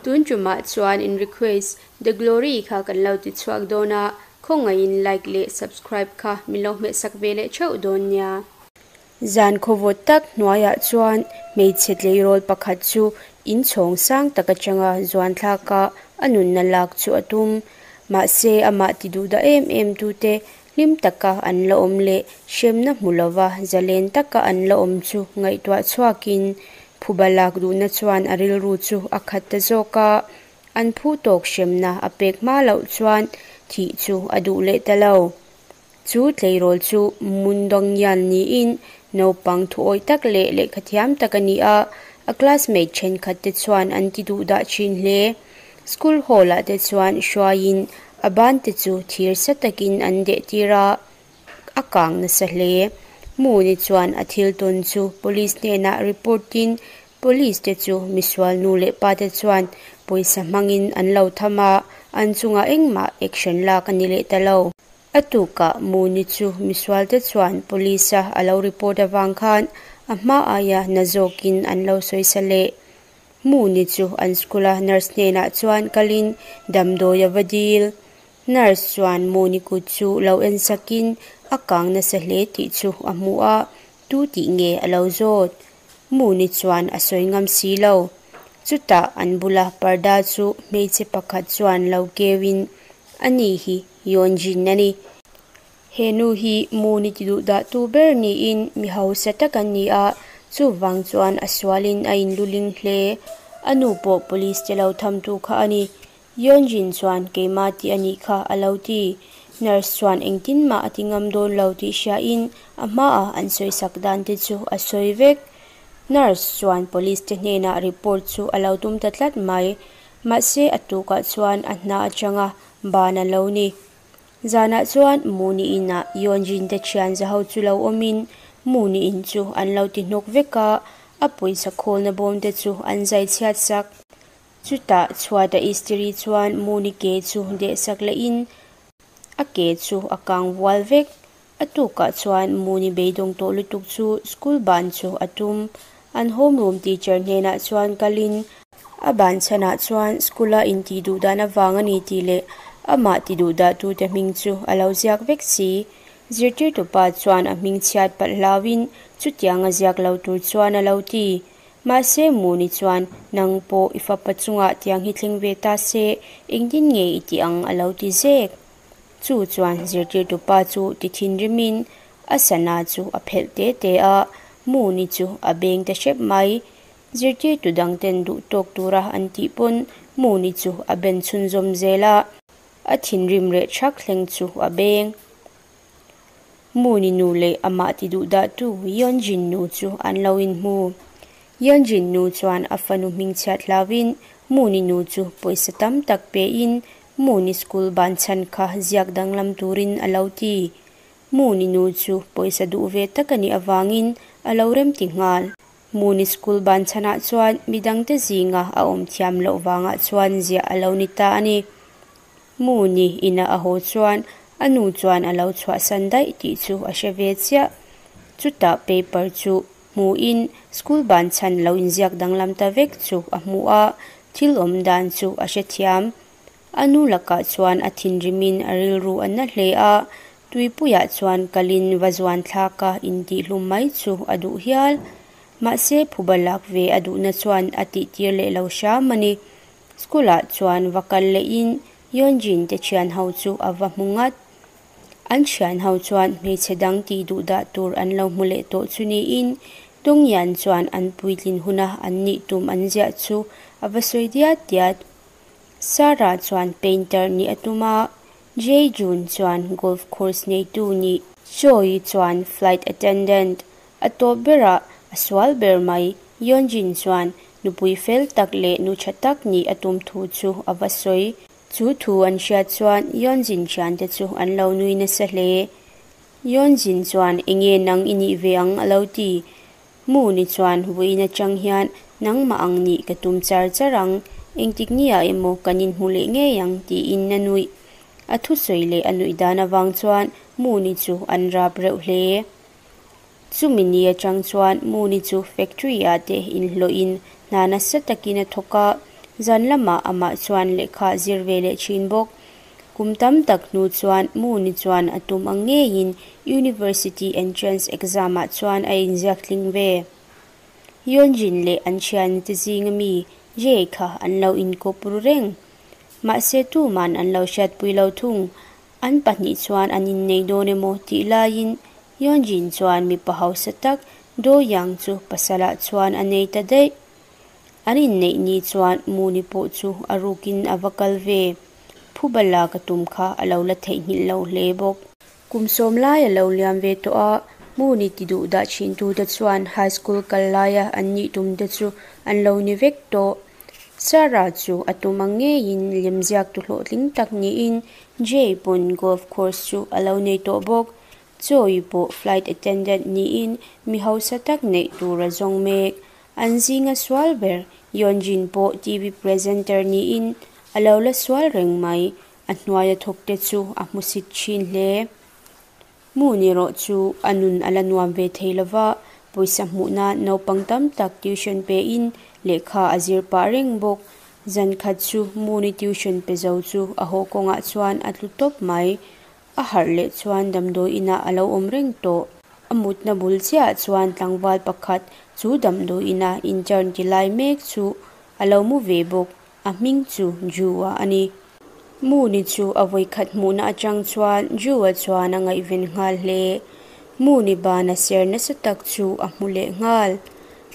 Tun tumah chuan in request The Glory kha kan lo ti chhuak dawn a, khawngaihin like leh subscribe kha min lo hmehsak ve leh theuh dawn nia. Zan khawvawt tak hnuaiah chuan hmeichhe tleirawl pakhat chu inchhawng sang tak atanga zuan thlak a, a nunna lak chu a tum. Mahse amah ti duh dah em em tute hlim taka an la awm leh hremna hmu lova zalen taka an la awm chu ngaihtuah chhuakin phuba lak duhna chuan a rilru chu a khat ta zawk a, an phu tawk hremna a pek hma loh chuan thih chu a duh leh ta lo. Chu tleirawl chu Mundongian niin naupang thuawih tak leh lehkhathiam tak a ni a, a classmate thenkhat te chuan an ti duh dah thin hle. School hall ah te chuan hruaiin a ban te chu thir sa takin an deh tir a, a kang nasa hle. Muni chuan a thil tawn chu police hnenah report in police te chu misual nu leh pa te chuan pawisa hmangin an lo tham a, an chungah engmah action lak a ni leh ta lo. A tukah Muni chu misual te chuan police a a lo report avang khan a hma aia na zawkin an lo sawisa leh. Muni chu an school a nurse hnenah chuan kalin damdawi a va dil. Nurse chuan Muni kut chu lo en sakin a kang nasa hle tih chu a hmu a, tu tih nge a lo zawt. Muni chuan a sawi ngam si lo. Chutah an bula parda chu hmeichhe pakhat chuan lo keuin ani hi Yeonjin a ni. He nu hi Muni ti duh dah tu ber niin mi hausa tak an ni a, chuvang chuan a sualin a inluling hle. A nu pawh police te lo tham tu kha a ni. Yeonjin chuan keimah tih a nih kha a lo ti. Nurse chuan engtin mah a ti ngam dawn lo tih hriain a hmaah an sawisak dan te chu a sawi vek. Nurse chuan police te hnenah report chu a lo tum ta tlat mai. Mahse a tukah chuan a hna atanga ban a lo ni. Zanah chuan Muni inah Yeonjin te thian zaho chu lo awmin Muni in chu an lo ti hnawk vek a, a pawisa khawlna bawm te chu an zai chhiat sak. Chutah chhuata istiri chuan Muni ke chu dehsak lehin a ke chu a kang vual vek. A tukah chuan Muni beidawng tawh lutuk chu school ban chu a tum. An homeroom teacher hnenah chuan kalin a ban chhanah chuan school a intih duh dan avang a ni tih leh amah ti duh dahtute hming chu a lo ziak vek si. Zirtirtupa chuan a hming chhiat palh hlauhin chutiang a ziak lo tur chuan a lo ti. Mahse Muni chuan nang pawh i fapa chungah tiang hi thleng ve ta se engtin nge i tih ang a lo ti zek. Chu chuan zirtirtupa chu ti thinrimin a sana chu a phelh te te a, Muni chu a beng ta hrep mai. Zirtirtu dangten duh tawk tura an tih pawn Muni chu a ben chhunzawm zel a, a thinrim reh thak thleng chu a beng. Muni nu leh amah ti duh dahtu Yeonjin nu chu an lo inhmu. Yeonjin nu chuan a fanu hmingchhiat hlauin Muni nu chu pawisa tam tak pein Muni school ban chhan kha ziak danglam turin a lo ti. Muni nu chu pawisa duh ve tak a nih avangin a lo remti nghal. Muni school ban chhanah chuan midangte zinga a awm thiam loh vangah chuan ziah a lo ni ta a ni. Muni ina a haw chuan a nu chuan a lo chhuahsan daih tih chu a hre ve chiah. Chutah paper chu hmuin school ban chhan lo inziak danglam ta vek chu a hmu a, thil awm dan chu a hrethiam. A nu lakah chuan a thinrimin a rilru a na hle a, tuipuiah chuan kalin va zuan thlaka intihhlum mai chu a duh hial. Mahse phuba lak ve a duhna chuan a tihtir leh lo hram a ni. School ah chuan va kal lehin Yeonjin te thian ho chu a va hmu ngat. An thian ho chuan hmeichhe dang tih duh dah tur an lo hmu leh tawh chu niin Dongyan chuan an puitlin huna an nih tum an ziah chu a va sawi diat diat. Sarah chuan painter nih a tum a, Jae-jun chuan golf course neitu nih, Choi chuan flight attendant A tawp berah a sual ber mai. Yeonjin chuan nupui fel tak leh nu tha tak nih a tum thu chu a va sawi. Chu thu an hriat chuan Yeonjin thiante chu an lo nui nasa hle. Yeonjin chuan enge nang i nih ve ang a lo ti. Moon-i chuan vawiin atang hian nangmah ang nih ka tum char char ang, engtik nia emaw kan inhmu leh ngei ang tiin a nuih. A thusawi leh a nuih dan avang chuan Moon-i chu an rap reuh hle. Chumi ni atang chuan Moon-i chu factory ah te inhlawhin hna nasa takin a thawk a, Zan lamah amah chuan lehkha a zir ve leh thin bawk. Kum tam tak hnu chuan Moon-i chuan a tum ang ngeiin University Entrance Exam-ah chuan a inziak tling ve. Yeonjin leh an thiante te zinga mi Jay kha an lo inkawp ru reng. Mahse tuman an lo hriatpui lo thung. An pahnih chuan an innei dawn emaw tih laiin Yeonjin chuan mipa hausa tak Do Young chu pasalah chuan a nei ta daih. An inneih ni chuan Moon-i pawh chu a rukin a va kal ve. Phuba lak a tum kha a lo la theihnghilh lo hle bawk. Kum sawm lai a lo liam ve tawh a, Moon-i ti duh dah thintute chuan high school kal laia an nih tum te chu an lo ni vek tawh. Sarah chu a tum ang ngeiin lemziaktu hlawhtling tak niin Jay pawn golf course chu a lo nei tawh bawk. Choi pawh flight attendant niin mi hausa tak neih tur a zawng mek. An zinga sual ber Yeonjin pawh TV presenter niin a lo la sual reng mai. A hnuaia thawkte chu a hmusit thin hle. Hmun erawh chu a nun a la nuam ve thei lo va, pawisa hmuh nan naupang tam tak tuition pein lehkha a zir pah reng bawk. Zan khat chu Moon-i tuition pe zo chu a haw kawngah chuan a tlu tawp mai. A harh leh chuan damdawi inah a lo awm reng tawh. A mutna bul chiahah chuan tlangval pakhat chu damdawi ina intern ti lai mek chu a lo mu ve bawk. A hming chu Ju-a a ni. Moon-i chu a vawikhat hmuhna atang chuan Ju-a chuan a ngaihven nghal hle. Moon-i ban a ser nasa tak chu a hmu leh nghal.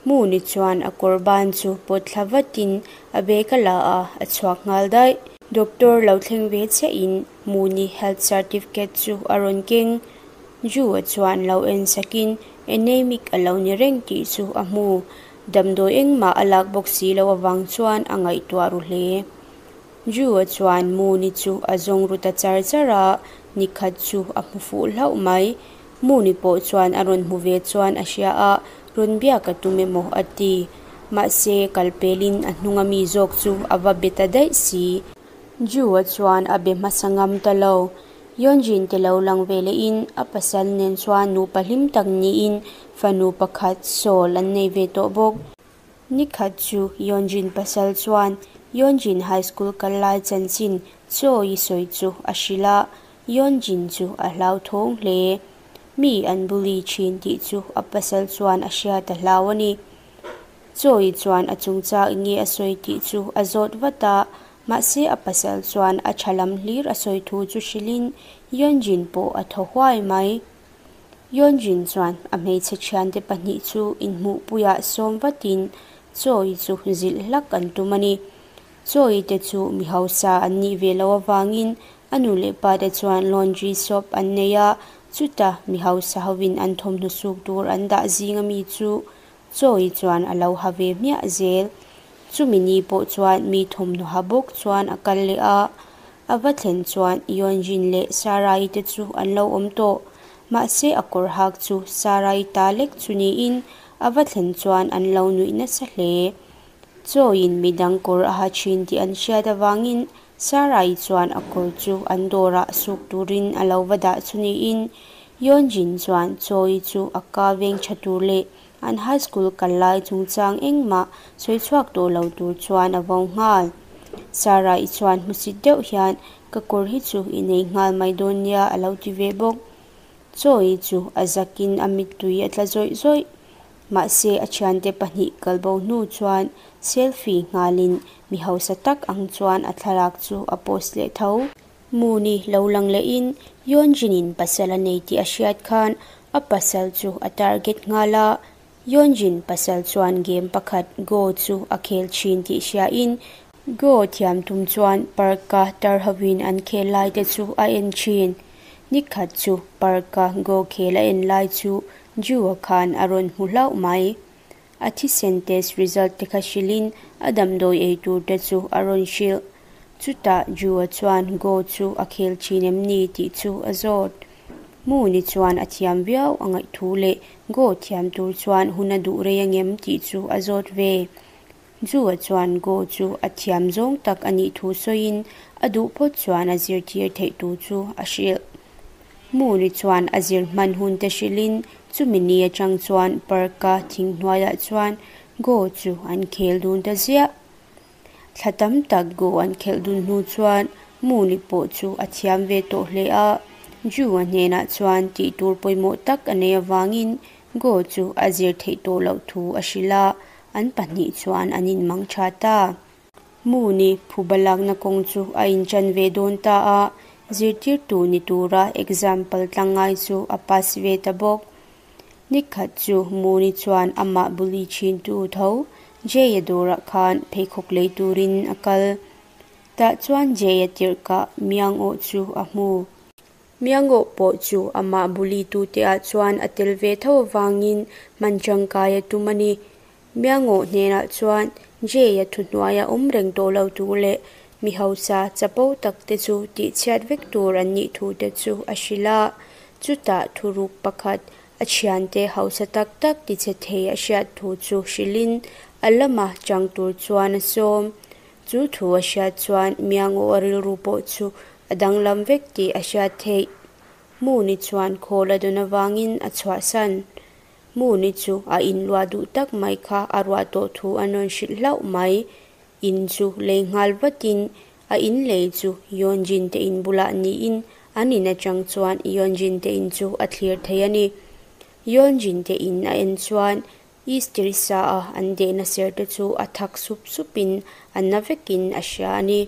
Moon-i chuan a kawr ban chu pawt thla vatin a bag a la a, a chhuak nghal daih. Doctor lo thleng ve chiahin Moon-i health certificate chu a rawn keng. Ju-a chuan lo en sakin anemic a lo ni reng tih chu a hmu. Damdawi engmah a lak bawk si loh avang chuan a ngaihtuah ru hle. Ju-a chuan Moon-i chu a zawng ru ta char char a, nikhat chu a hmu fuh hlauh mai. Moon-i pawh chuan a rawn hmu ve chuan a hria a, rawn biak a tum emaw a ti. Mahse, kal pelin a hnunga mi zawk chu a va be ta daih si. Ju-a chuan a be hmasa ngam ta lo. Yeonjin te lo lang ve lehin a pasal nen chuan nupa hlim tak niin fanu pakhat Seoul an nei ve tawh bawk. Nikhat chu Yeonjin pasal chuan Yeonjin high school kal lai chanchin Choi sawi chu a hrilh a, Yeonjin chu a hlauthawng hle. Mi an bully thin tih chu a pasal chuan a hriat a hlau a ni. Choi chuan a chungchang enge a sawi tih chu a zawt vat a, Mahse a pasal chuan a tha lam hlir a sawi thu chu hrilhin Yeonjin pawh a thaw huai mai. Yeonjin chuan a hmeichhe thiante pahnih chu inhmuhpuiah sawm vatin Choi chu zilh hlak an tum a ni. Choi te chu mi hausa an nih ve loh avangin a nu leh pa te chuan laundry shop an nei a, chuta mi hausa hovin an thawmhnaw suk tur an dah zinga mi chu Choi chuan a lo ha ve hmiah zel. Chumi ni pawh chuan mi thawmhnaw ha bawk chuan a kal leh a. A va thlen chuan Yeonjin leh Sarai te chu an lo awm tawh. Mahse a kawr hak chu Sarai ta lek chu niin a va thlen chuan an lo nuih nasa hle. Choi-in midang kawr a ha thin tih an hriat avangin Sarai chuan a kawr chu an dawrah suk turin a lo va dah chu niin Yeonjin chuan Choi chu a ka veng tha tur leh An high school kal lai chungchang engmah sawi chhuak tawh lo tur chuan a vo nghal. Sarah-i chuan hmusit deuh hian ka kawr hi chu i nei nghal mai dawn nia a lo ti ve bawk. Chawi chu a zakin a mittui a tla zawih zawih. Mahse a thiante pahnih kal bo hnu chuan selfie nghalin mi hausa tak ang chuan a thlalak chu a post leh tho. Moon-i lo lang lehin Yeonjin-in pasal a nei tih a hriat khan a pasal chu a target nghal a. Yeonjin pasal chuan game pakhat Go chu a khel thin tih hriain Go thiam tum chuan park-a tar hovin an khel lai te chu a en thin. Nikhat chu park-a Go khel a en lai chu Ju-a khan a rawn hmu hlauh mai. A thisen test result te kha hrilhin a damdawi ei tur te chu a rawn hrilh. Chutah Ju-a chuan Go chu a khel thin em ni tih chu a zawt. Moon-i chuan a thiam viau a ngaih thu leh Go thiam tur chuan hun a duh rei angem tih chu a zawt ve. Ju-a chuan Go chu a thiam zawng tak a nih thu sawiin a duh phawt chuan a zirtir theih tur chu a hrilh. Moon-i chuan a zir hman hun te hrilhin chumi ni atang chuan park-a thing hnuaiah chuan Go chu an khel dun ta ziah. Thla tam tak Go an khelh dun hnu chuan Moon-i pawh chu a thiam ve tawh hle a. Ju-a hnenah chuan tih tur pawimawh tak a nei avangin Go chu a zir theih tawh loh thu a hrilh a, an pahnih chuan an inmang tha ta. Moon-i phuba lakna kawng chu a inṭan ve dawn ta a, zirtirtu ni tura exam paltlang ngai chu a pass ve ta bawk. Nikhat chu Moon-i chuan amah bully thintu tho Jay-a dawrah khan pheikhawk lei turin a kal. Tah chuan Jay-a tirhkah Miang-aw chu a hmu. Miang-aw pawh chu amah bully tute ah chuan a tel ve tho avangin hman tangkai a tum a ni. Miang-aw hnenah chuan Jay-a thuhnuaia awm reng tawh lo tur leh mi hausa chapo tak te chu tihchhiat vek tur an nih thu te chu a hrilh a. Chutah thuruk pakhat a thiante hausa tak tak tichhe thei a hriat thu chu hrilhin a lama chang tur chuan a sawm. Chu thu a hriat chuan Miang-aw a rilru pawh chu a danglam vek tih a hriat theih. Muni chuan khawl a dawn avangin a chhuahsan. Muni chu a inluah duh tak mai kha a ruah tawh thu an rawn hrilh hlauh mai. In chu lei nghal vatin a in lei chu Yeonjin te in bulah niin an in atang chuan Yeonjin te in chu a thlir thei a ni. Yeonjin te in a en chuan Easter sa a an dehna ser te chu a thak sup supin a na vekin a hria a ni.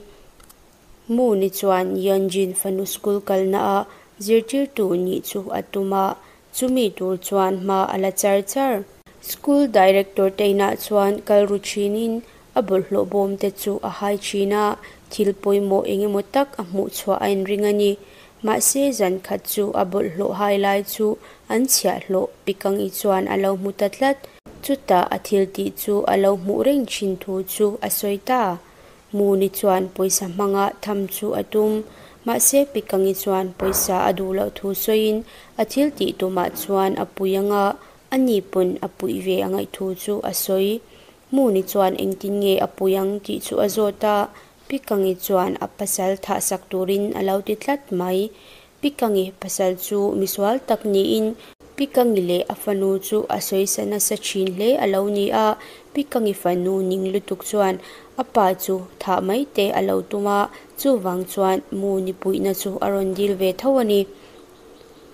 Moon-i chuan Yeonjin fanu school kalna a zirtirtu nih chu a tum a, chumi tur chuan hma a la char char. School director te inah chuan kal ru thinin a bawlhhlawh bawm te chu a hai thin a, thil pawimawh eng emaw tak a hmuh chhuah a inring a ni. Mahse zan khat chu a bawlhhlawh hai lai chu an chhiahhlawh Pikangi chuan a lo hmu ta tlat. Chutah a thil tih chu a lo hmuh reng thin thu chu a sawi ta. Muni chuan pawisa hmanga tham chu a tum. Mahse Pikangi chuan pawisa a duh loh thu sawiin a thil tih tumah chuan a pui anga a ni pawn a puih ve a ngaih thu chu a sawi. Muni chuan engtin nge a pui ang tih chu a zawt a, Pikangi chuan a pasal thah sak turin a lo ti tlat mai. Pikangi pasal chu misual tak niin Pikangi leh a fanu chu a sawisa nasa thin hle a lo ni a, Pikangi fanu ning lutuk chuan a pa chu thah mai te a lo tum a, chuvang chuan Muni puihna chu a rawn dil ve tho a ni.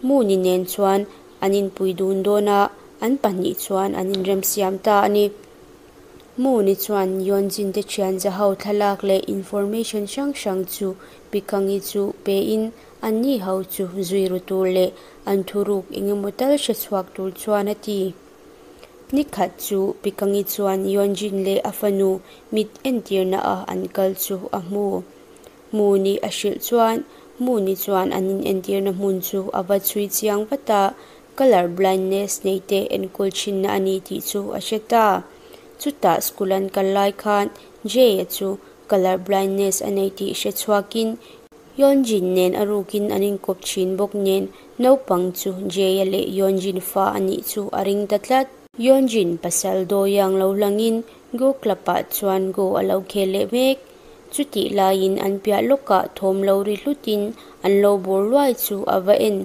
Muni nen chuan an inpui dun dawn a, an pahnih chuan an inremsiam ta a ni. Moon-i chuan Yeonjin te thian zaho thlalak leh information hrang hrang chu Pikangi chu pein anni ho chu zui ru tur leh an thuruk eng emaw tal hre chhuak tur chuan a ti. Nikhat chu Pikangi chuan Yeonjin leh a fanu mit entirna a an kal chu a hmu. Moon-i a hrilh chuan Moon-i chuan an inentirna hmun chu a va chhui chiang vat a, Colour blindness nei te enkawl thinna a ni tih chu a hre ta. Chutah school an kal lai khan Jay-a chu colour blindness a nei tih hre chhuakin Yeonjin nen a rukin an inkawp thin bawk nen naupang chu Jay-a leh Yeonjin fa a nih chu a ring ta tlat. Yeonjin pasal Doyoung lo hlangin Go Club-ah chuan Go a lo khel leh mek. Chutih laiin an piah lawkah thawm lo ri hlutin an lo bawr luai chu a va en.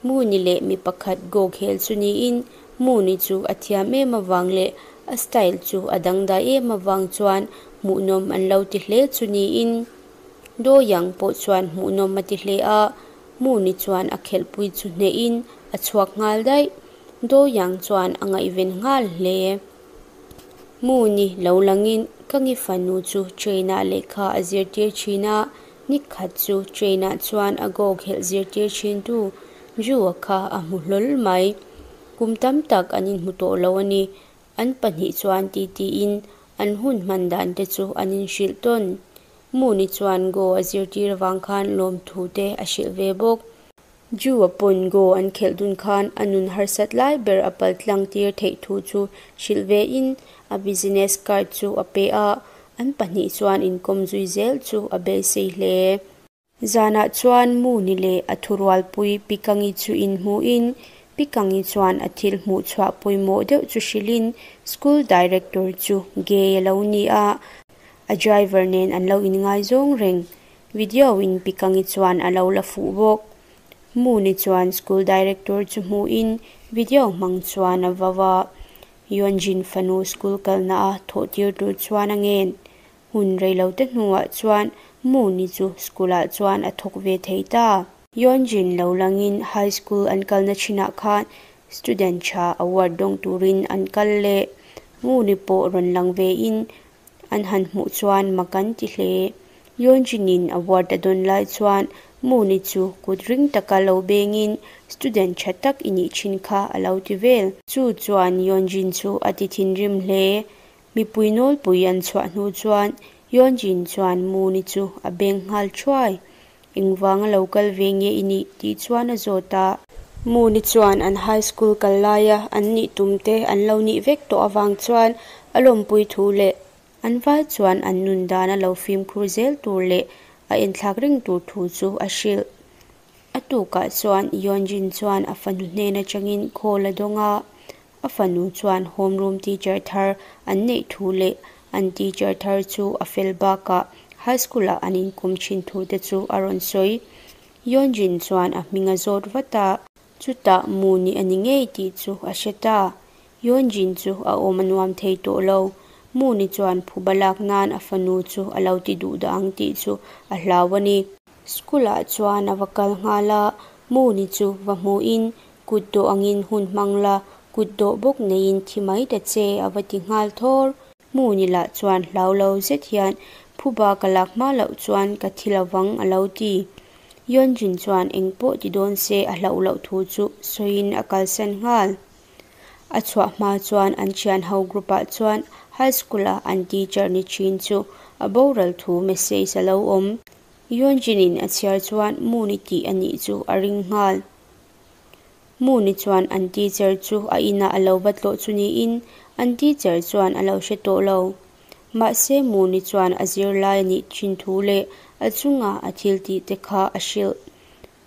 Moon-i leh mi pakhat go khel chu niin Moon-i chu a thiam em avang leh a style chu a dangdai em avang chuan hmuhnawm an lo ti hle chu niin Doyoung pawh chuan hmuhnawm a ti hle a, Moon-i chuan a khelhpui chu hnehin a chhuak nghal daih. Doyoung chuan a ngaihven nghal hle. Moon-i lo langin ka ngi fanu chu train-ah lehkha a zirtir thin a, Nikhat chu train-ah chuan a go khelh zirtir thintu Drew-a kha a hmu hlawl mai. Kum tam tak an inhmu tawh lo a ni. An pahnih chuan titiin an hun hman dan te chu an inhrilh tawn. Moon-i chuan go a zirtir avang khan lawmthu te a hrilh ve bawk. Drew-a pawn go an khelh dun khan a nun harsat lai ber a pal tlang tir theih thu chu hrilh ve in a business card chu a pe a, an pahnih chuan inkawm zui zel chu a beisei hle. Zanah chuan Moon-i leh a thurualpui Pikangi chu inhmuhin Pikangi chuan a thil hmuh chhuah pawimawh deuh chu hrilhin school director chu gay a lo ni a, a driver nen an lo inngaizawng reng. Video in Pikangi chuan a lo la fuh bawk. Moon-i chuan school director chu hmuhin video hmang chuan a vau a. Yeonjin fanu school kalna a thawh tir tur chuan a ngen. Hun reilote hnuah chuan Moon-i chu school-ah chuan a thawk ve thei ta. Yeonjin lo langin high school an kalna thinah khan student tha award dawng turin an kal leh. Moon-i pawh rawn lang vein an han hmuh chuan mak an ti hle. Yeonjin-in award a dawn lai chuan Moon-i chu kut ring taka lo bengin student tha tak i nih thin kha a lo ti vel. Chu chuan Yeonjin chu a ti thinrim hle. Mipui nawlpui an chhuah hnu chuan Yeonjin chuan Moon-i chu a beng nghal thuai. Engvanga lo kal ve nge i nih? tih chuan a zawt a. Moon-i chuan an high school kal laia an nih tum te an lo nih vek tawh avang chuan a lawmpui thu leh an vai chuan an nun dan a lo fimkhur zel tur leh a enthlak reng tur thu chu a hrilh. A tukah chuan Yeonjin chuan a fanu hnen atangin call a dawng a. A fanu chuan homeroom teacher thar an neih thu leh an teacher thar chu a fel bakah high school-ah an inkawm thin thu te chu a rawn sawi. Yeonjin chuan a hming a zawt vat a. Chutah Moon-i a ni ngei tih chu a hre ta. Yeonjin chu a awm a nuam thei tawh lo. Moon-i chuan phuba lak nan a fanu chu a lo ti duh dah ang tih chu a hlau a ni. School-ah chuan a va kal nghal a, Moon-i chu va hmuhin, Kut dawh angin hun hmang la, kut dawh bawk neiin thi mai ta che, a va ti nghal thawr. Moon-i lah chuan hlau lo zet hian, Phuba ka lak hma loh chuan ka thi lovang, a lo ti. Yeonjin chuan engpawh ti dawn se a hlauh loh thu chu sawiin a kalsan nghal. A chhuah hma chuan an thian ho group ah chuan high school a an teacher ni thin chu a boral thu message a lo awm. Yeonjin in a chhiar chuan Moon-i tih a nih chu a ring nghal. Moon-i chuan an teacher chu a inah a lo va tlawh chu niin an teacher chuan a lo hre tawh lo. Mahse Moon-i chuan a zirlai a nih thin thu leh a chunga a thil tih te kha a hrilh.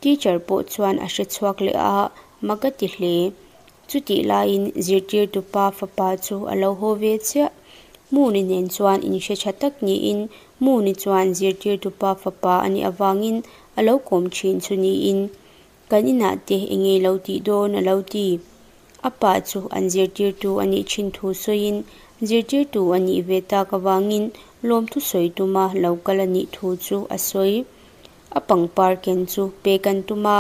Teacher pawh chuan a hre chhuak leh a, mak a ti hle. Chutih laiin zirtirtu pa fapa chu a lo haw ve chiah. Moon-i nen chuan inhre tha tak niin Moon-i chuan zirtirtu pa fapa a nih avangin a lo kawm thin chu niin kan inah te eng nge lo tih dawn a lo ti. A pa chu an zirtirtu a nih thin thu sawiin zirtirtu a nih ve tak avangin lawmthu sawi tuma lo kal a nih thu chu a sawi. A pangpar ken chu pek an tum a,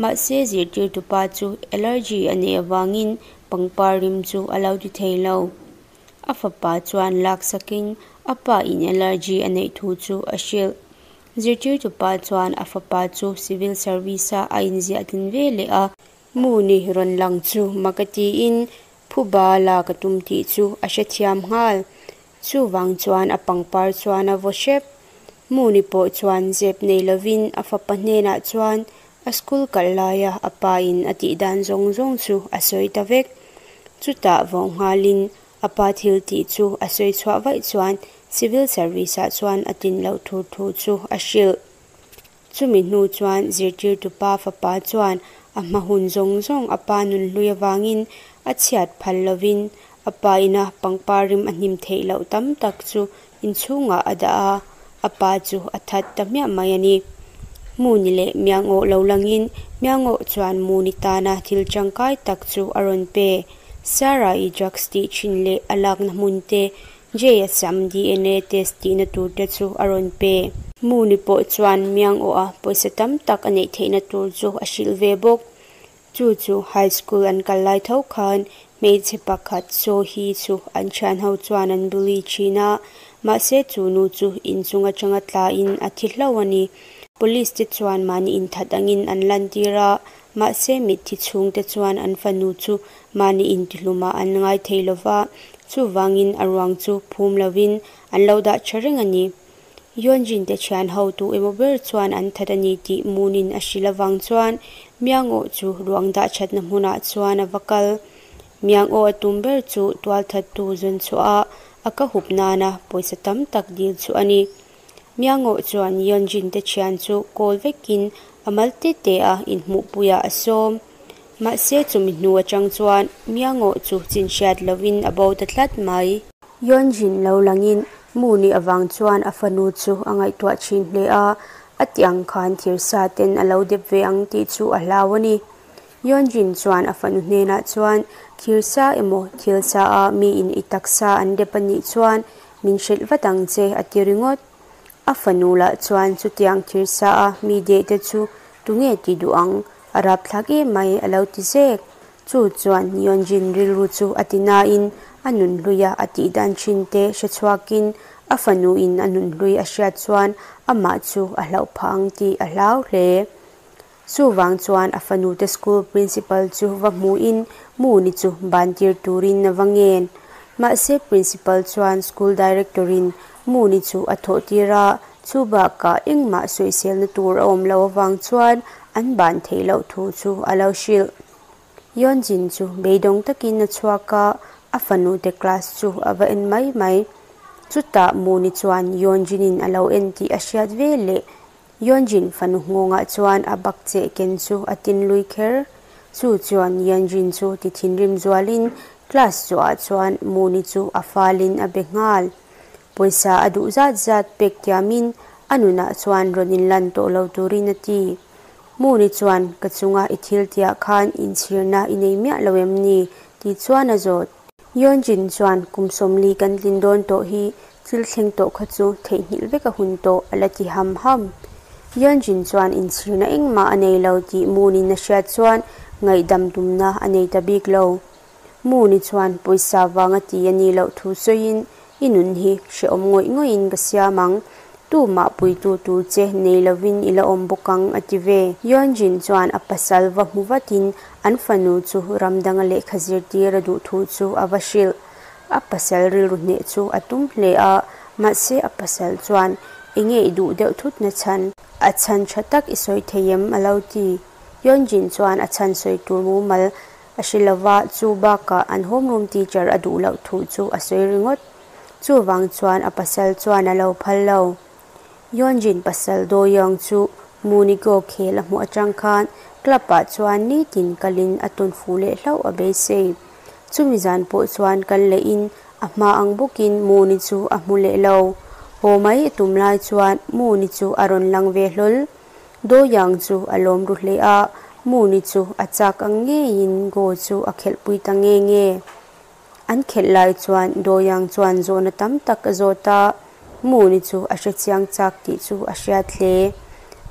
mahse zirtirtupa chu allergy a neih avangin pangpar rim chu a lo ti thei lo. A fapa chuan laksakin a pa in allergy a neih thu chu a hrilh. Zirtirtupa chuan a fapa chu civil service a a inziah tlin ve leh a. Moon-i rawn lang chu mak a tiin phuba lak a tum tih chu a hrethiam nghal. Chuvang chuan a pangpar chuan a vaw hrep. Moon-i pawh chuan zep nei lovin a fapa hnenah chuan a school kal laia a pa in a tih dan zawng zawng chu a sawi ta vek. Chutah vawh nghalin a pa thil tih chu a sawi chhuah vaih chuan civil service ah chuan a tin loh tur thu chu a hrilh. Chumi hnu chuan zirtirtu pa fapa chuan a hma hun zawng zawng a pa nunhlui avangin a chhiat phal lovin a pa ina pangpar rim a hnim theih loh tam tak chu inchhungah a dah a, a pa chu a that ta hmiah mai a ni. Muni leh Miangawh lo langin Miangawh chuan Muni tana thil tangkai tak chu a rawn pe. Sarah-i drugs tih thin leh a lakna hmun te Jay-a sam dna test tihna tur te chu a rawn pe. Moon-i pawh chuan miang awh a pawisa tam tak a neih theihna tur chu a hrilh ve bawk. Chu chu high school an kal lai tho khan hmeichhe pakhat Sohee chu an thian ho chuan an bully thin a, mahse chu nu chu inchung atanga tlain a thi hlauh a ni. Police te chuan mahni inthat angin an lantir a, mahse mitthi chhungte chuan an fanu chu mahni intihlumah an ngai thei lova, chuvangin a ruang chu phum lovin an lo dah tha reng a ni. Yeonjin te thian ho tu emaw ber chuan an that a ni tih Moon-in a hrilh avang chuan Miangawh chu ruang dah thatna hmunah chuan a va kal. Miangawh a tum ber chu tualthattu zawn chhuah a, a ka hup nana pawisa tam tak dil chu a ni. Miangawh chuan Yeonjin te thian chu kawl vekin a mal te te a inhmuhpuiah a sawm. Mahse chumi hnu atang chuan Miangawh chu chin hriat lovin a bo ta tlat mai. Yeonjin lo langin Moon-i avang chuan a fanu chu a ngaihtuah thin hle a, a ti ang khan thirsa ten a lo dep ve ang tih chu a hlau a ni. Yeonjin chuan a fanu hnenah chuan thirsa emaw thilsa a miin i taksa an dep a nih chuan min hrilh vat ang che a ti ringawt. A fanu lah chuan chutiang thir sa a mi deh te chu tunge ti duh ang, a rapthlak em mai a lo ti zek. Chu chuan Yeonjin rilru chu a ti nain a nunhluia a tih dan thin te hre chhuakin a fanu in a nunhlui a hriat chuan amah chu a hlauh phah ang tih a hlau hle. Chuvang chuan a fanute school principal chu va hmuhin Moon-i chu ban tir turin a va ngen. Mahse principal chuan school director-in Moon-i chu a thawh tir a, chu bakah engmah sawiselna tur a awm loh avang chuan an ban theih loh thu chu a lo hrilh. Yeonjin chu beidawng takin a chhuak a, a fanute class chu a va en mai mai. Chutah Moon-i chuan Yeonjin-in a lo en tih a hriat veleh Yeonjin fanu nghawngah chuan a bak cheh ken chu a tin lui kher. Chu chuan Yeonjin chu ti thinrim zualin class zawhah chuan Moon-i chu a falin a be nghal. Pawisa a duh zat zat pek tiamin a nunah chuan rawn inlan tawh lo turin a ti. Moon-i chuan ka chunga i thil tiah khan inchhirna i nei miah lo em ni? tih chuan a zawt. Yeonjin chuan kum 40 kan tlin dawn tawh hi thil thleng tawh kha chu theihnghilh vek a hun tawh a la ti ham ham. Yeonjin chuan inchhirna engmah a nei lo tih Moon-in a hriat chuan ngaihdam tumna a nei ta bik lo. Moon-i chuan pawisa vanga ti a nih loh thu sawiin I nun hi hrehawm ngawih ngawihin ka siam ang, tumah puitu tur che nei lovin i la awm bawk ang, a ti ve. Yeonjin chuan a pasal va hmu vatin an fanu chu ram danga lehkha zirtir a duh thu chu a va hrilh. A pasal rilru hneh chu a tum hle a, mahse a pasal chuan enge i duh deuh thut na chhan? A chhan tha tak i sawi thei em? a lo ti. Yeonjin chuan a chhan sawi tur mumal A hre lova, chu bakah an homeroom teacher a duh loh thu chu a sawi ringawt. Chuvang chuan a pasal chuan a lo phal lo. Yeonjin pasal Do Young chu Munigo khel a hmuh atang khan club ah chuan nitin kalin a tawn fuh leh hlauh a beisei. Chumi zan pawh chuan kal lehin a hma ang bawkin Moon-i chu a hmu leh lo. Haw mai a tum lai chuan Moon-i chu a rawn lang ve hlawl. Do Yang chu a lawm ru hle a, Moon-i chu a chak ang ngeiin Go chu a khelhpui ta nge nge. An khelh lai chuan Do Yang chuan zawhna tam tak a zawt a, Moon-i chu a hrechiang chak tih chu a hriat hle.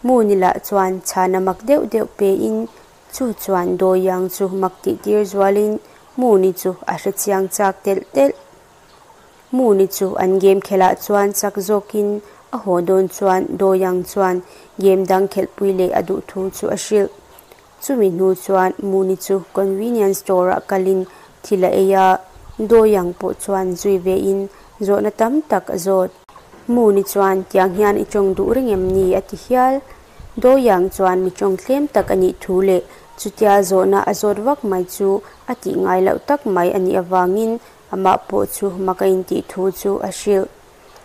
Moon-i lah chuan chhana mak deuh deuh pein chu chuan Do Yang chu mak tih tir zualin Moon-i chu a hrechiang chak telh telh. Moon-i chu an game khelh ah chuan chak zawkin a haw dawn chuan Do-young chuan game dang khelhpui leh a duh thu chu a hrilh. Chumi hnu chuan Moon-i chu convenience store ah kalin thil a ei a, Do-young pawh chuan zui vein zawhna tam tak a zawt. Moon-i chuan tiang hian i tawng duh reng em ni a ti hial. Do-young chuan mi tawng tlem tak a nih thu leh chutia zawhna a zawt vak mai chu a tih ngai loh tak mai a nih avangin Amah pawh chu mak a intih thu chu a hrilh.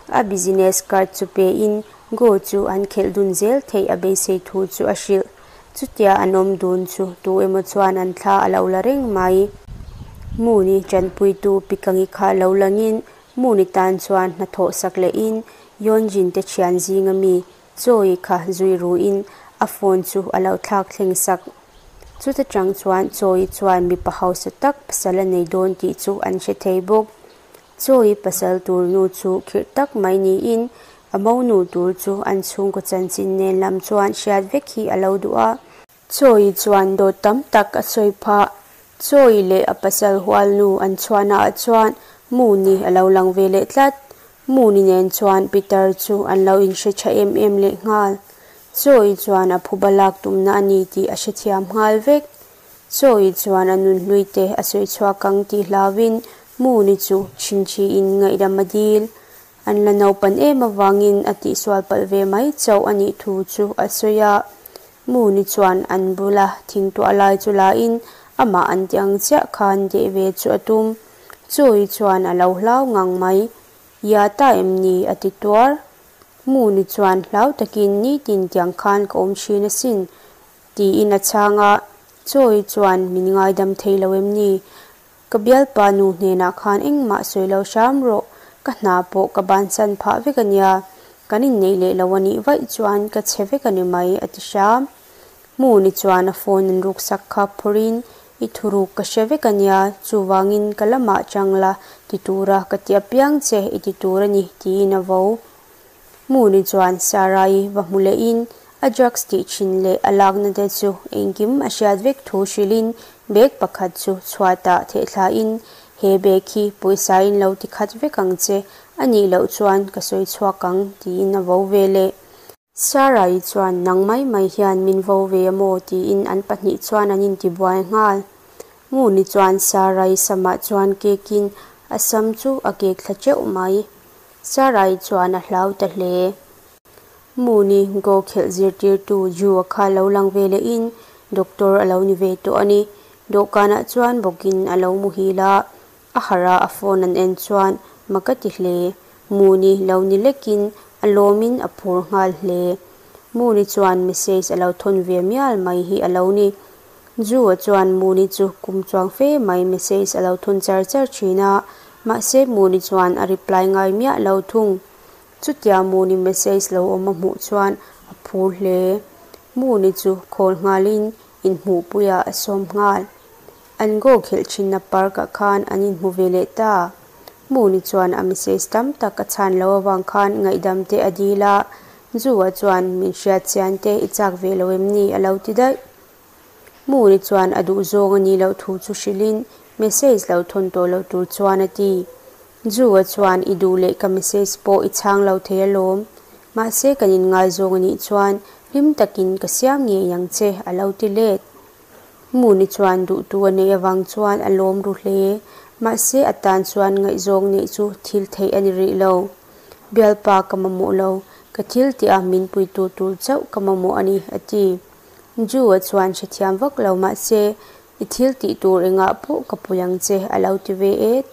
A business card chu pein Go chu an khelh dun zel theih a beisei thu chu a hrilh. Chutia an awm dun chu tu emaw chuan an thla a lo la reng mai. Moon-i tanpuitu Pikangi kha lo langin Moon-i tan chuan hnathawh sak lehin Yeonjin te thian zinga mi Choi kha zui ruin a phone chu a lo thlak thleng sak. Chuta tang chuan Choi chuan mipa hausa tak pasal a nei dawn tih chu an hre thei bawk. Choi pasal tur nu chu khirh tak mai niin a monu tur chu an chhungkaw chanchin nen lam chuan hriat vek hi a lo duh a. Choi chuan dawt tam tak a sawi phah. Choi leh a pasal hual nu an chhuahnaah chuan Moon-i a lo lang ve leh tlat. Moon-i nen chuan Peter chu an lo inhre tha em em leh nghal. Choi chuan a phuba lak tumna a ni tih a hrethiam nghal vek. Choi chuan a nunhlui te a sawi chhuak ang tih hlauin Moon-i chu chhinchhiin ngaihdam a dil. An la naupan em avangin a tihsual palh ve mai chauh a nih thu chu a sawi a. Moon-i chuan an bula thingtuah lai chu lain amah an ti ang chiah khan deh ve chu a tum. Choi chuan a lo hlau ngang mai. Ia ta em ni? a ti tuar. Moon-i chuan hlau takin nitin tiang khan ka awm thin asin tiin a chhang a. Choi chuan min ngaidam thei lo em ni? Ka bialpa nu hnenah khan engmah sawi lo hram rawh, ka hna pawh ka bansan phah vek a nia, kan inneih leh lo a nih vaih chuan ka chhe vek a ni mai, a ti hram. Moon-i chuan a phone an ruksak kha phawrhin I thuruk ka hre vek a nia, chuvangin ka lamah chang la ti tura ka ti apiang che i ti tur a ni, tiin a vo. Moon-i chuan Sarah-i va hmu lehin a drugs tih thin leh a lakna te chu engkim a hriat vek thu hrilhin bag pakhat chu chhuatah thehthlain, He bag hi pawisain lo ti khat vek ang che, a nih loh chuan ka sawi chhuak ang, tiin a vo ve leh. Sarah-i chuan nang mai mai hian min vo ve a maw tiin an pahnih chuan an intibuai nghal. Nguni chuan Sarah-i samah chuan kekin a sam chu a kek thla teuh mai. Sarah-i chuan a hlau ta hle. Nguni go khelh zirtirtu Drew-a kha lo lang ve lehin doctor a lo ni ve tawh a ni. Dawhkanah chuan bawkin a lo muhil a. A harh a, a phone an en chuan mak a ti hle. Muni lo ni lekin a lawmin a phur nghal hle. Muni chuan message a lo thawn ve mial mai hi a lo ni. Zu-a chuan Muni chu kum chuang fe mai message a lo thawn char char thin a, mahse Muni chuan a reply ngai miah lo thung. Chutia Muni message lo awm a hmuh chuan a phur hle. Muni chu call nghalin inhmuhpuiah a sawm nghal. An goal khelh thinna park ah khan an inhmu ve leh ta. Moon-i chuan a message tam tak a chhan loh avang khan ngaihdam te a dil a, Zu-a chuan min hriat chian te i chak ve lo em ni a lo ti daih. Moon-i chuan a duh zawng a nih loh thu chu hrilhin message lo thawn tawh loh tur chuan a ti. Zu-a chuan i duh leh ka message pawh i chhang lo thei alawm. Mahse kan inngaizawng a nih chuan hlim takin ka siam ngei ang che a lo ti let. Muni chuan duhtu a neih avang chuan a lawm ru hle. Mahse a tan chuan ngaihzawng neih chu thil theih a ni rih lo. Bialpa ka mamawh lo, ka thil tih a min puitu tur chauh ka mamawh a ni, a ti. Ju-a chuan hrethiam vak lo mahse i thil tih tur engah pawh ka pui ang che, a lo ti ve et.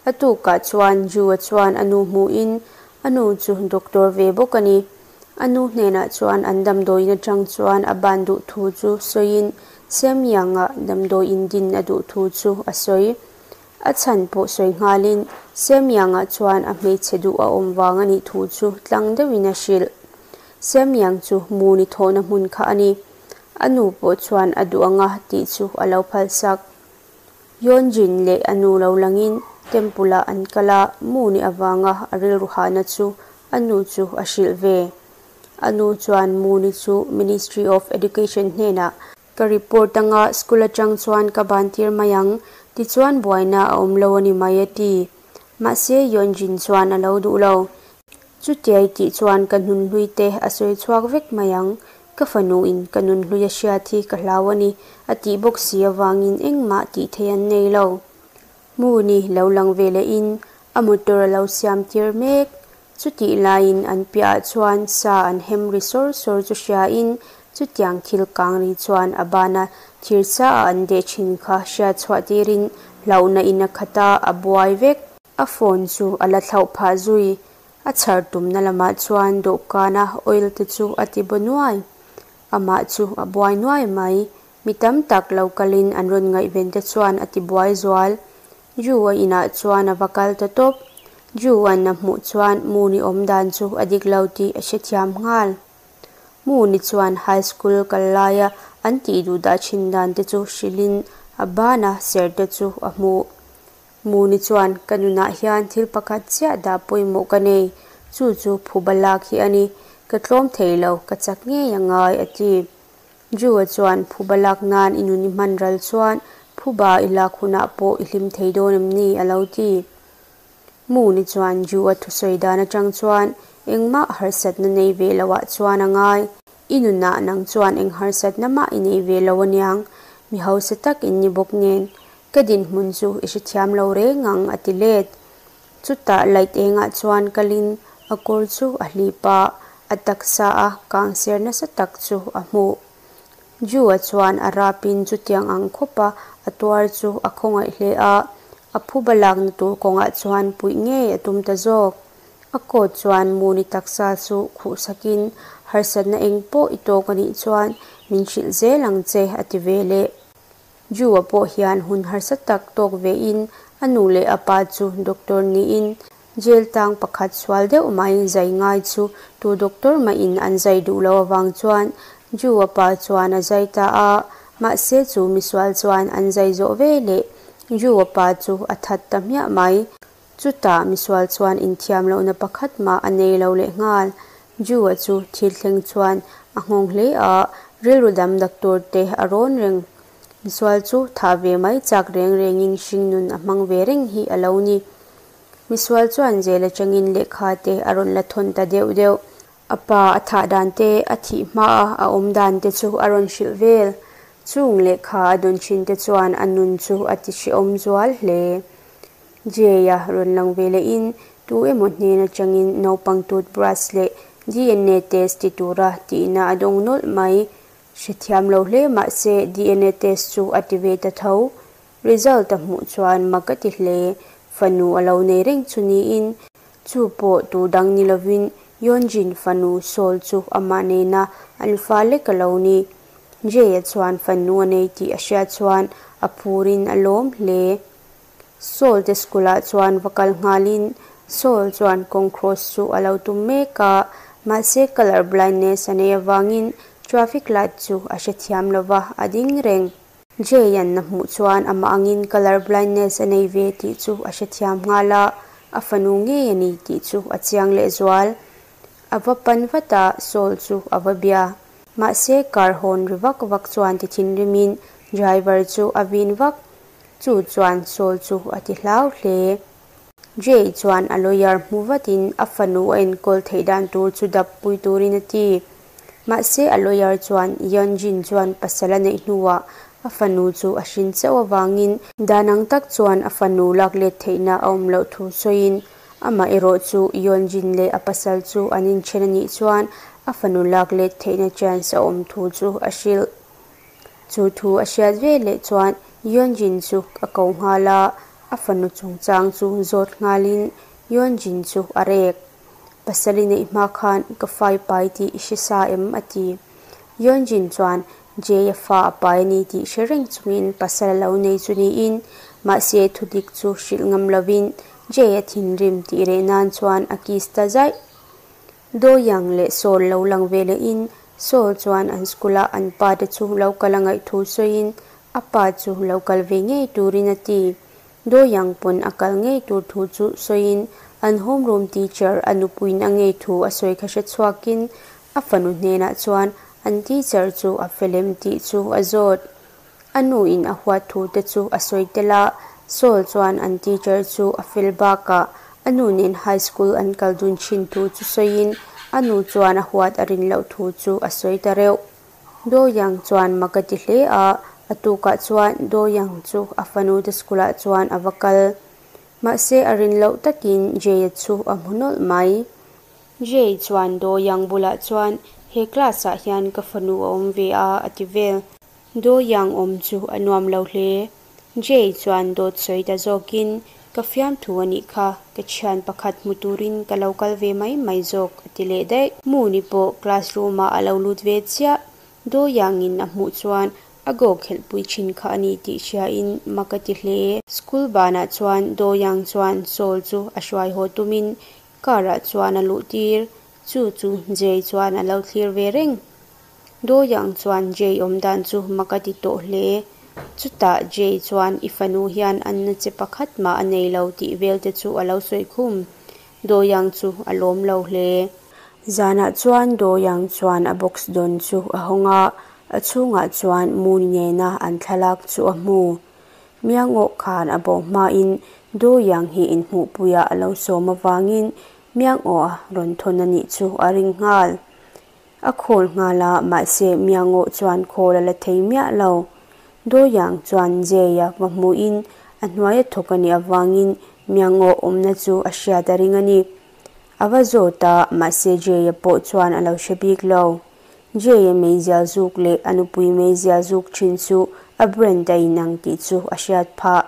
A tukah chuan Ju-a chuan a nu hmuhin a nu chu doctor ve bawk a ni. A nu hnenah chuan an damdawiin atang chuan a ban duh thu chu sawiin Semyang-ah damdawiin din a duh thu chu a sawi. A chhan pawh sawi nghalin Semyang-ah chuan a hmeichhe duh a awm vang a nih thu chu tlang deuhin a hrilh. Semyang chu Muni thawhna hmun kha a ni. A nu pawh chuan a duh anga tih chu a lo phalsak. Yeonjin leh a nu lo langin temple ah an kal a, Moon-i avanga a rilru hahna chu a nu chu a hrilh ve. A nu chuan Moon-i chu Ministry of Education hnenah ka report anga school atang chuan ka ban tir mai ang, tichuan buaina a awm lo a ni mai a ti. Mahse Yeonjin chuan a lo duh lo. Chutiai tih chuan ka hnunhlui te a sawi chhuak vek mai ang, Ka fanuin ka nunhlui a hriat hi ka hlau a ni, a tih bawk si avangin engmah tih theih an nei lo. Hmuni lo lang ve lehin a motor a lo siam tir mek. Chutih laiin an piahah chuan sa an hem ri sawr sawr chu hriain chutiang thil kang ri chuan a bana thir sa a an deh thin kha hriat chhuah tirin hlauhna in a khat a, a buai vek. A phone chu a la thlauh phah zui. A chhar tumna lamah chuan dawhkana oil te chu a ti baw nuai. Amah chu a buai nuai mai. Mi tam tak lo kalin an rawn ngaihven te chuan a ti buai zual. Ju-a inah chuan a va kal ta tawp. Ju-a'n a hmuh chuan Moon-i awm dan chu a dik lo tih a hrethiam nghal. Moon-i chuan high school kal laia an tih duh dah thin dan te chu hrilhin a bana ser te chu a hmuh. Muni chuan, Ka nunah hian thil pakhat chiah dah pawimawh ka nei, chu chu phuba lak hi a ni. Ka tlawm thei lo, ka chak ngei a ngai, a ti. Drew-a chuan, Phuba lak nan i nun i hman ral chuan phuba i lak hunah pawh i hlim thei dawn em ni? a lo ti. Muni chuan Drew-a thusawi dan atang chuan engmah harsatna nei ve loah chuan a ngai. I nunah nang chuan eng harsatna mah i nei ve lo aniang, mi hausa tak in ni bawk nen. Ka dinhmun chu i hrethiam lo reng ang a ti let. Chutah light engah chuan kalin a kawr chu a hlip a, a taksa a kang ser nasa tak chu a hmuh. Ju-a chuan a rapin chutiang ang khawpa a tuar chu a khawngaih hle a, a phuba lakna tur kawngah chuan puih ngei a tum ta zawk. A coat chuan Muni taksa chu khuh sakin harsatna eng pawh i tawk a nih chuan min hrilh zel ang che a ti ve leh. Ju-a pawh hian hun harsa tak tawk vein a nu leh a pa chu doctor niin jail tang pakhat sual deuh mai zai ngai chu tu doctor mahin an zai duh lo avang chuan Ju-a pa chuan a zai ta a, Mahse chu misual chuan an zai zawh veleh Drew-a pa chu a that ta hmiah mai. Chutah misual chuan inthiam lohna pakhat mah a nei lo leh nghal. Drew-a chu thil thleng chuan a nghawng hle a, rilru dam doctor te a rawn reng. Misual chu thah ve mai chak reng rengin hringnun a hmang ve reng hi a lo ni. Misual chuan jail atangin lehkha te a rawn la thawn ta deuh deuh. A pa a thah dan te, a thih hmaa a awm dan te chu a rawn hrilh vel. Chung lehkha a dawn thin te chuan a nun chu a ti hrehawm zual hle. Jay-a rawn lang ve lehin tu emaw hnen atangin naupang toothbrush leh DNA test ti tura tihna a dawng nawlh mai. Hrethiam lo hle mahse DNA test chu a ti ve ta tho. Result a hmuh chuan mak a ti hle. Fanu a lo nei reng chu niin chu pawh tur dang ni lovin Yeonjin fanu Seol chu amah nena an fa lek a lo ni. Jay-a chuan fanu a nei tih a hriat chuan a phurin a lawm hle. Seol te school ah chuan va kal nghalin Seol chuan kawng cross chu a lo tum mek a, mahse colour blindness a nei avangin traffic light chu a hrethiam lova a ding reng. Jay-a'n a hmuh chuan amah angin colour blindness a nei ve tih chu a hrethiam nghal a, a fanu ngei a ni tih chu a chiang lehzual. A va pan vat a, Saul chu a va bia. Mahse car hawn ri vak vak chuan ti thinrimin driver chu a vin vak. Chu chuan Saul chu a ti hlau hle. Jay chuan a lawyer hmu vatin a fanu a enkawl theih dan tur chu dap pui turin a ti. Mahse a lawyer chuan Yeonjin chuan pasal a neih hnuah a fanu chu a hrin chauh avangin dan ang tak chuan a fanu lak let theihna a awm loh thu sawiin amah erawh chu Yeonjin leh a pasal chu an inthen a nih chuan a fanu lak let theihna chance a awm thu chu a hrilh. Chu thu a hriat veleh chuan Yeonjin chu a ko nghal a, a fanu chungchang chu zawt nghalin Yeonjin chu a rek. Pasal i neih hma khan ka fai pai tih i hre sa em? a ti. Yeonjin chuan Jay-a fa a pai a ni tih hre reng chungin pasal a lo nei chu niin, mahse thudik chu hrilh ngam lovin Jay-a thinrim tih reh nan chuan a kiss ta zaih. Do Young leh Seol lo lang ve lehin Seol chuan an school-a an pa te chu lo kal a ngaih thu sawiin a pa chu lo kal ve ngei turin a ti. Do Young pawn a kal ngei tur thu chu sawiin an homeroom teacher a nupuiin a ngei thu a sawi kha hre chhuakin a fanu hnenah chuan an teacher chu a fel em tih chu a zawt. A nu in a huat thu te chu a sawi tel a, Saul chuan an teacher chu a fel bakah a nu nen high school an kal dun thin thu chu sawiin a nu chuan a huat a rin loh thu chu a sawi ta reuh. Do Young chuan mak a ti hle a, a tukah chuan Do Young chu a fanu te school ah chuan a va kal. Mahse a rin loh takin Jay-a chu a hmu nawlh mai. Jay chuan Do Young bulah chuan he class ah hian ka fanu a awm ve a a ti vel. Do Young awm chu a nuam lo hle. Jay chuan dawt sawi ta zawkin, Ka fiamthu a nih kha, ka thian pakhat hmu turin ka lo kal ve mai mai zawk, a ti leh daih. Moon-i pawh classroom ah a lo lut ve chiah. Do Young-in a hmuh chuan a go khelhpui thin kha a ni tih hriain mak a ti hle. School banah chuan Do Young chuan Saul chu a hruai haw tumin car ah chuan a luh tir. Chu chu Jay chuan a lo thlir ve reng. Do Young chuan Jay awm dan chu mak a ti tawh hle. Chutah Jay chuan i fanu hian anna che pakhat mah a nei lo tih vel te chu a lo sawi khum. Do Young chu a lawm lo hle. Zanah chuan Do Young chuan a box dawn chu a hawng a, a chhungah chuan Moon nena an thlalak chu a hmu. Miangawh khan a bo hmain Do Young hi inhmuhpuiah a lo sawm avangin Miangawh a rawn thawn a nih chu a ring nghal. A khawl nghal a, mahse Miangawh chuan khawl a la thei miah lo. Do Young chuan Jay-a va hmuhin a hnuai a thawk a nih avangin Miangawh awmna chu a hriat a ring a ni. A va zawt a, mahse Jay-a pawh chuan a lo hre bik lo. Jay-a meizial zuk leh a nupui meizial zuk thin chu a brand a inang tih chu a hriat phah.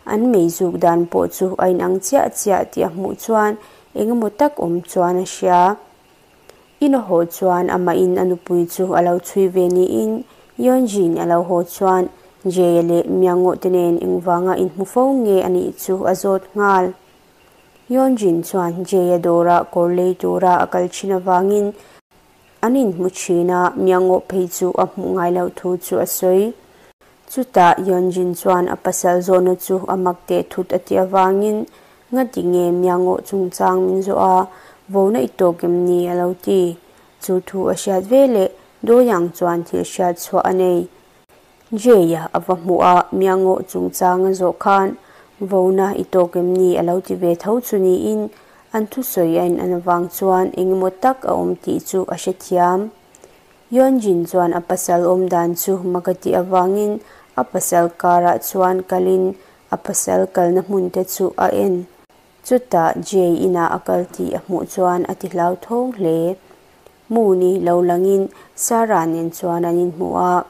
An meizuk dan pawh chu a inang chiah chiah tih a hmuh chuan engemaw tak awm chuan a hria. In a haw chuan amahin a nupui chu a lo chhui ve niin Yeonjin a lo haw chuan Jae leh Myung-oh te nen engvanga inhmu fo nge a nih chu a zawt nghal. Yeonjin chuan Jae-a dawrah kawr lei tura a kal thin avangin an inhmu thin a, Myung-oh phei chu a hmuh ngai loh thu chu a sawi. Chutah Yeonjin chuan a pasal zawhna chu a mak teh thut a tih avangin, Ngati nge Miangaw chungchang min zawh a, vona i tawk em ni? a lo ti. Chu thu a hriat veleh Doyoung chuan thil hriat chhuah a nei. Jay-a a va hmuh a, Miangaw chungchang a zawh khan, Vona i tawk em ni? a lo ti ve tho chu niin an thusawi a in an avang chuan engemaw tak a awm tih chu a hrethiam. Yeonjin chuan a pasal awm dan chu mak a tih avangin a pasal karah chuan kalin a pasal kalna hmun te chu a en. Chutah Jay inah a kal tih a hmuh chuan a ti hlauthawng hle. Moon-i lo langin Sarah nen chuan an inhmu a,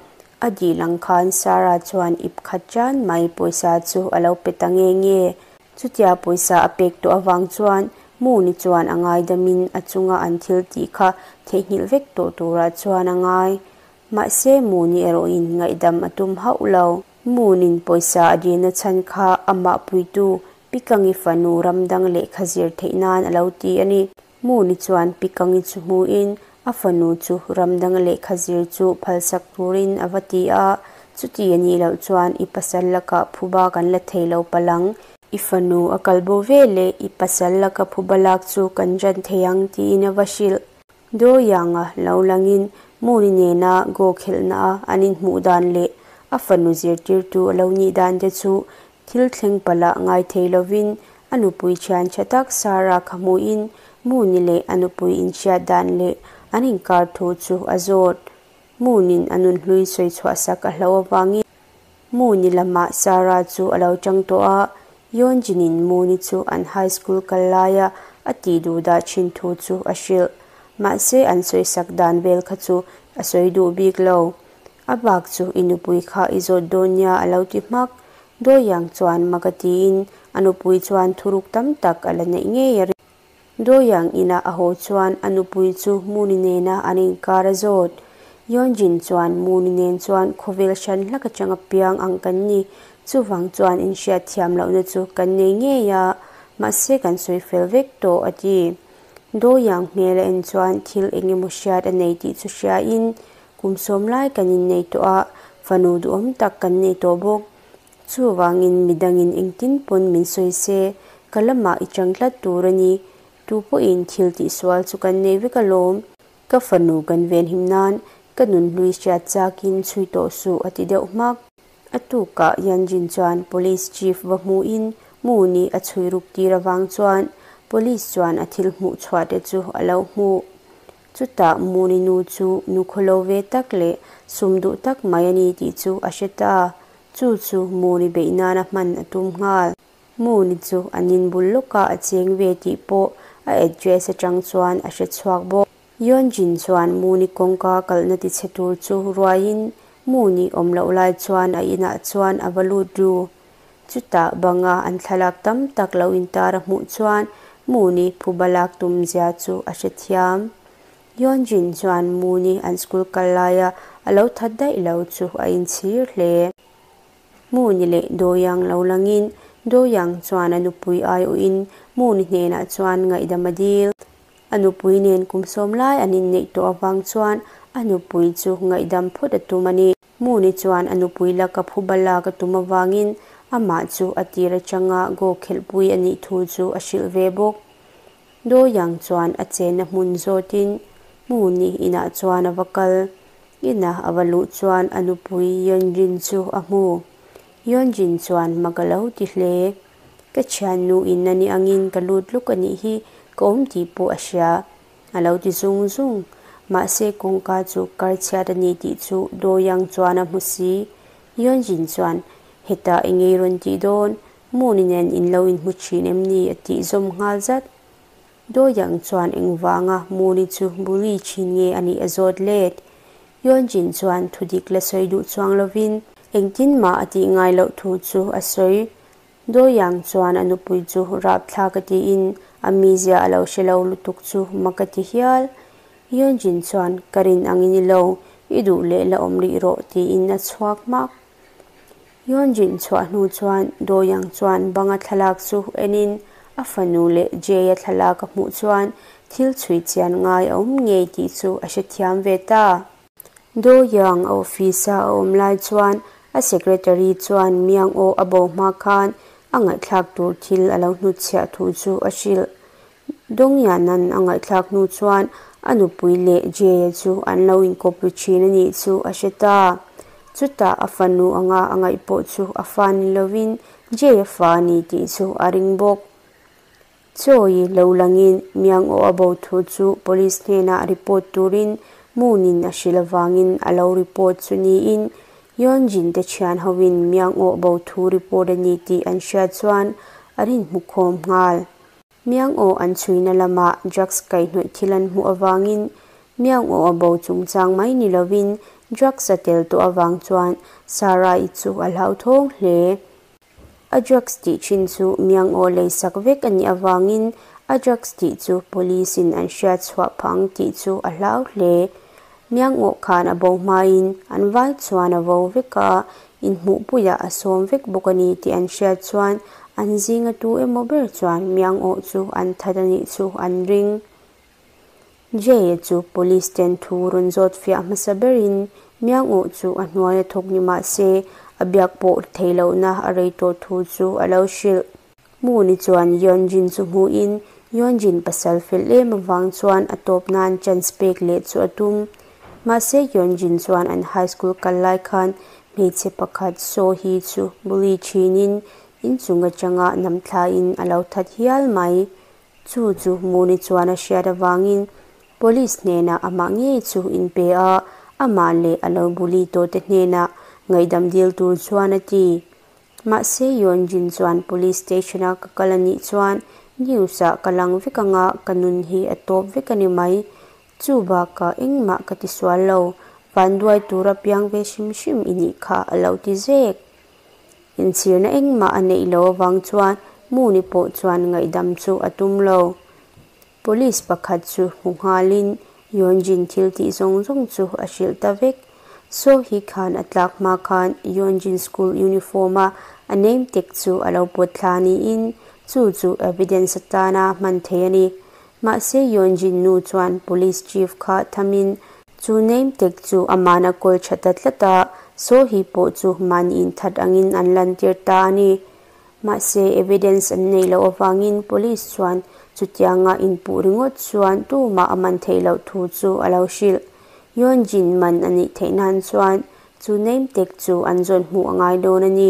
a dil ang khan Sarah chuan ip khat tan mai pawisa chu a lo pe ta nge nge. Chutia pawisa a pek tawh avang chuan Moon-i chuan a ngaidamin a chunga an thil tih kha theihnghilh vek tawh turah chuan a ngai. Mahse Moon-i erawhin ngaihdam a tum hauh lo. Moon-in pawisa a dilna chhan kha amah puitu Pikangi fanu ramdang lehkha zir theih nan a lo ti a ni. Moon-i chuan Pikangi chu hmuhin a fanu chu ramdang lehkha zir chu phalsak turin a va ti a, Chuti a nih loh chuan i pasal lakah phuba kan la thei lo palang. I fanu a kal bo ve leh i pasal laka phuba lak chu kan ran thei ang tiin a va hrilh. Doyanga lo langin Moon-i nena go khelhna a an inhmuh dan leh a fanu zirtirtu a lo nih dan te chu Thil thleng palh ah ngai thei lovin a nupui thian tha tak Sarah kha hmuhin Moon-i leh a nupui inhriat dan leh an inkar thu chu a zawt. Moon-in a nunhlui sawi chhuah sak a hlauh avangin Moon-i lamah Sarah chu a lo tang tawh a, Yeonjin-in Moon-i chu an high school kal laia a tih duh dah thin thu chu a hrilh. Mahse an sawi sak dan vel kha chu a sawi duh bik lo. A bak chu i nupui kha i zawt dawn nia a lo ti hmak. Doyang chuan mak a tiin a nupui chuan thuruk tam tak a la neih ngei a ring. Doyang inah a haw chuan a nupui chu Moon-i nena an inkar a zawt. Yeonjin chuan Moon-i nen chuan khawvel hran hlak atanga piang ang kan ni, chuvang chuan inhriat thiam lohna chu kan nei ngei a, mahse kan sawi fel vek tawh a ti. Doyang hmel a en chuan thil eng emaw hriat a nei tih chu hriain Kum sawm lai kan innei tawh a, fanu duhawm tak kan nei tawh bawk. Chuvangin midangin engtin pawn min sawi se, ka lamah i chang tlat tur a ni. Tu pawhin thil tihsual chu kan nei vek alawm. Ka fanu kan venhim nan ka nunhlui hriat chakin chhui tawh suh a ti deuh hmak. A tukah Yanjin chuan Police Chief va hmuhin Moon-i a chhui ruk tir avang chuan Police chuan a thil hmuh chhuah te chu a lo hmuh. Chutah Muni nu chu nu khawlo ve tak leh sum duh tak mai a ni tih chu a hre ta. Chu chu Muni beih nana hman a tum nghal. Muni chu an inbul lawkah a cheng ve tih pawh a address atang chuan a hre chhuak bawk. Yeonjin chuan Muni kawngka kalhna tichhe tur chu ruaiin Muni awm loh lai chuan a inah chuan a va lut ru. Chutah banga an thlalak tam tak lo intar a hmuh chuan Moon-i phuba lak tum zia chu a hrethiam. Yeonjin chuan Moon-i an school kal laia a lo that daih lo chu a inchhir hle. Moon-i leh Doyoung lo langin Doyoung chuan a nupui aiawhin Moon-i hnenah chuan ngaihdam a dil. A nupui nen kum sawm lai an inneih tawh avang chuan a nupui chu ngaihdam phawt a tum a ni. Moon-i chuan a nupui laka phuba lak a tum avangin amah chu a tir atanga go khelhpui a nih thu chu a hrilh ve bawk. Doyang chuan a chenna hmun zawtin Moon-i inah chuan a va kal. Ina a va luh chuan a nupui Yeonjin chu a hmu. Yeonjin chuan mak a lo ti hle. Ka thiannu in a nih angin ka lut luk a nih hi ka awm tih pawh a hria. A lo ti zung zung. Mahse kawngka chu kar chhiat a ni tih chu Doyoung chuan a hmu si. Yeonjin chuan, Hetah i ngei rawn tih dawn, Moon-i nen in lo inhmu thin em ni? a tih zawm nghal zat. Doyoung chuan engvanga Moon-i chu bully thin nge a nih a zawt let. Yeonjin chuan thudik la sawi duh chuang lovin engtin mah a tih ngai loh thu chu a sawi. Doyang chuan a nupui chu rapthlak a tiin a mizia a lo hre lo lutuk chu mak a ti hial. Yeonjin chuan ka rin ang i ni lo, i duh leh la awm rih rawh tiin a chhuak hmak. Yeonjin chhuah hnu chuan Doyang chuan banga thlalak chu enin a fanu leh Jay-a thlalak a hmuh chuan thil chhui chian ngai a awm ngei tih chu a hrethiam ve ta. Doyang a office-a a awm lai chuan A secretary chuan miang aw a bo hma khan a ngaihthlak tur thil a lo hnutchhiah thu chu a hrilh. Dongyanan a ngaihthlak hnu chuan a nupui leh Jay-a chu an lo inkawp ri thin a nih chu a hre ta. Chutah a fanu anga a ngaih pawh chu a fa ni lovin Jay-a fa a ni tih chu a ring bawk. Chawi lo langin miang aw a bo thu chu police hnenah report turin Moon-in a hrilh avangin a lo report chu niin Yeonjin te thian hovin miang aw bo thu report a ni tih an hriat chuan an inhmukhawm nghal. Miang aw an chhuina lamah drugs kaihhnawih thil an hmuh avangin miang aw a bo chungchang mai ni lovin drugs a tel tawh avang chuan Sarah-i chu a hlauthawng hle. A drugs tih thin chu miang aw lei sak vek a nih avangin a drugs tih chu police in an hriat chhuah phah ang tih chu a hlau hle. Miang aw khan a bo hmain an vai chuan a vo vek a, inhmuhpuiah a sawm vek bawk a ni tih an hriat chuan an zinga tu emaw ber chuan miang aw chu an that a nih chu an ring. Jay-a chu police ten thu rawn zawt fiah hmasa berin miang aw chu a hnuai a thawk ni mah se a biak pawh theih lohna a rei tawh thu chu a lo hrilh. Moon-i chuan Yeonjin chu hmuhin Yeonjin pasal fel em avang chuan a tawp nan chance pek leh chu a tum. Mahse Yeonjin chuan an high school kal lai khan hmeichhe pakhat Soo Hee chu bully thinin inchung atanga namthlain a lo that hial mai. Chu chu Muni chuan a hriat avangin Police hnenah amah ngei chu inpe a, amah leh a lo bully tawhte hnenah ngaihdam dil tur chuan a ti. Mahse Yeonjin chuan Police station-a ka kal a nih chuan news-ah ka lang vek anga ka nun hi a tawp vek a ni mai. Chu bakah engmah ka ti sual lo, vanduai tura piang ve hrim hrim i nih kha a lo ti zek. Inchhirna engmah a neih lo avang chuan Moon-i pawh chuan ngaihdam chu a tum lo. Police pakhat chu hmu nghalin Yeonjin thil tih zawng zawng chu a hrilh ta vek. Sohee khan a tlak hma khan Yeonjin school uniform-a a name tag chu a lo pawt thla niin chu chu evidence atana hman thei a ni. Mahse Yeonjin nu chuan police chief kha thamin Chu name tag chu aman a kawl tha ta tlat a, Sohi pawh chu mahni inthat angin an lantir ta a ni. Mahse, evidence an neih loh avangin police chuan chutianga inpuh ringawt chuan tumah a man theih loh thu chu a lo hrilh. Yeonjin man a nih theih nan chuan chu name tag chu an zawn hmuh a ngai dawn a ni.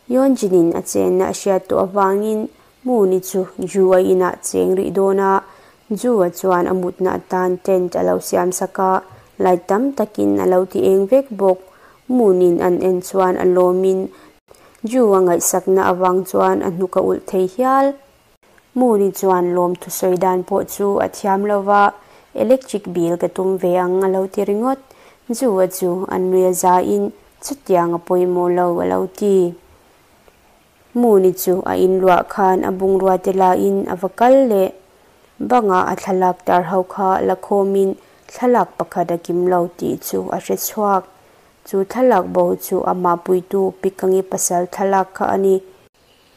Yeonjin-in a chenna a hriat tawh avangin Moon-i chu Ju-a inah cheng rih dawn a, Ju-a chuan a mutna atan tent a lo siam sak a, light tam takin a lo ti eng vek bawk. Moon-in an en chuan a lawmin Ju-a ngaihsakna avang chuan a hnuk a ulh thei hial. Moon-i chuan lawm thusawi dan pawh chu a thiam lo va, Electric bill ka tum ve ang a lo ti ringawt. Ju-a chu a nui a zain chutiang a pawimawh lo a lo ti. Moon-i chu a inluah khan a bungrua te lain a va kal leh. Bangah a thlalak tar ho kha la khawmin thlalak pakhat a kim lo tih chu a hre chhuak. Chu thlalak bo chu amah puitu Pikangi pasal thlalak kha a ni.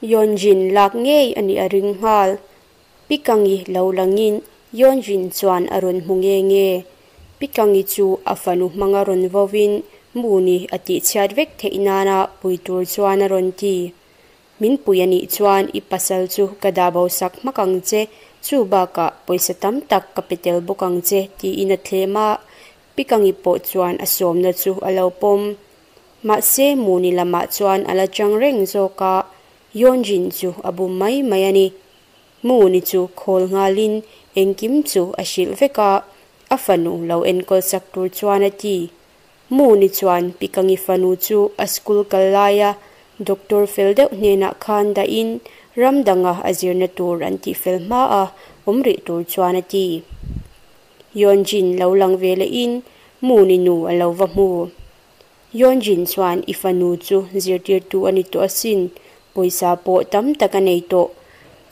Yeonjin lak ngei a nih a ring nghal. Pikangi lo langin Yeonjin chuan a rawn hmu nge nge. Pikangi chu a fanu hmanga rawn vovin Moon-i a tihchhiat vek theih nana pui tur chuan a rawn ti. Min pui a nih chuan i pasal chu ka dah bo sak hmak ang che, chu bakah pawisa tam tak ka pe tel bawk ang che tiin a thlem a. Pikangi pawh chuan a sawmna chu a lo pawm. Mahse, Moon-i lamah chuan a la chang reng zawk a, Yeonjin chu a bum mai mai a ni. Moon-i chu khawl nghalin engkim chu a hrilh vek a, a fanu lo enkawl sak tur chuan a ti. Moon-i chuan Pikangi fanu chu a school kal laia doctor fel deuh hnenah khan dahin ram danga a zirna tur an tih fel hma a awm rih tur chuan a ti. Yeonjin lo lang ve lehin Moon-i nu a lo va hmu. Yeonjin chuan i fanu chu zirtirtu a ni tawh asin, pawisa pawh tam tak a nei tawh.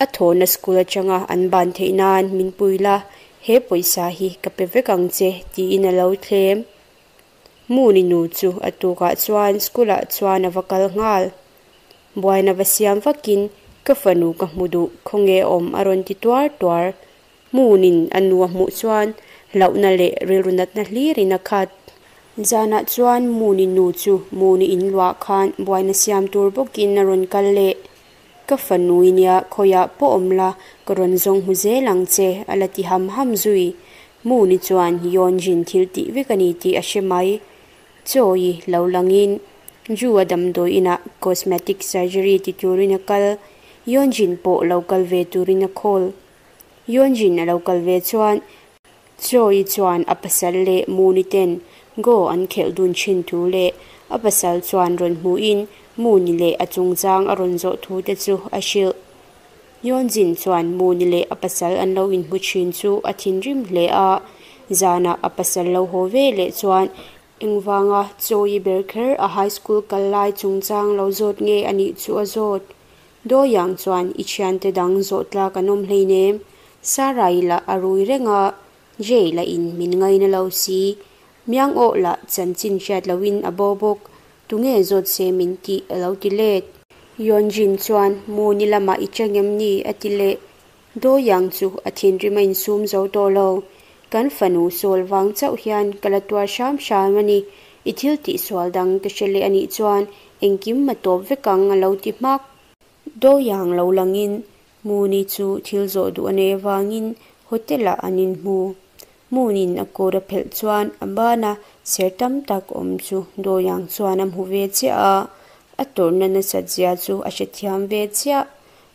A thawhna school atanga an ban theih nan min pui la, he pawisa hi ka pe vek ang che tiin a lo thlem. Moon-i nu chu a tukah chuan school ah chuan a va kal nghal. Buaina va siam vakin ka fanu ka hmu duh khawnge awm a rawn ti tuar tuar. Hmunin a nu a hmuh chuan hlauhna leh rilru natna hlirin a khat. Zanah chuan Moon-i nu chu Moon-i in luah khan buaina siam tur bawkin a rawn kal leh. Ka fanu i nia, khawiah pawh awm la, ka rawn zawng hmu zel ang che, a la ti ham ham zui. Moon-i chuan Yeonjin thil tih vek a ni tih a hre mai. Chawi lo langin Ju-a damdawi inah cosmetic surgery ti turin a kal, Yeonjin pawh lo kal ve turin a call. Yeonjin a lo kal ve chuan Chawi chuan a pasal leh Moon-i ten Go an khelh dun thin thu leh a pasal chuan rawn hmuhin Moon-i leh a chungchang a rawn zawh thu te chu a hrilh. Yeonjin chuan Moon-i leh a pasal an lo inhmu thin chu a thinrim hle a, zanah a pasal lo haw ve leh chuan Engvanga Chawi ber kher a high school kal lai chungchang lo zawt nge a nih chu a zawt. Doyang chuan i thiante dang zawh tlak an awm hleinem, Sarai lah a rui reng a, Jay lah in min ngaina lo si, Miang awh lah chanchin hriat loin a bo bawk, tunge zawt se min tih a lo ti let. Yeonjin chuan Moon-i lamah i cheng em ni? a ti leh. Doyang chu a thinrim a insum zo tawh lo. Kan fanu sawl vang chauh hian ka la tuar hram hram a ni. I thil tihsual dang ka hre leh a nih chuan engkim a tawp vek ang a lo ti hmak. Doyang lo langin Moon-i chu thil zawh duh a nei avangin hotel-ah an inhmu. Moon-in a kawr a phelh chuan a bana ser tam tak awm chu Doyang chuan a hmu ve chiah a, a tawrhna nasat zia chu a hrethiam ve chiah.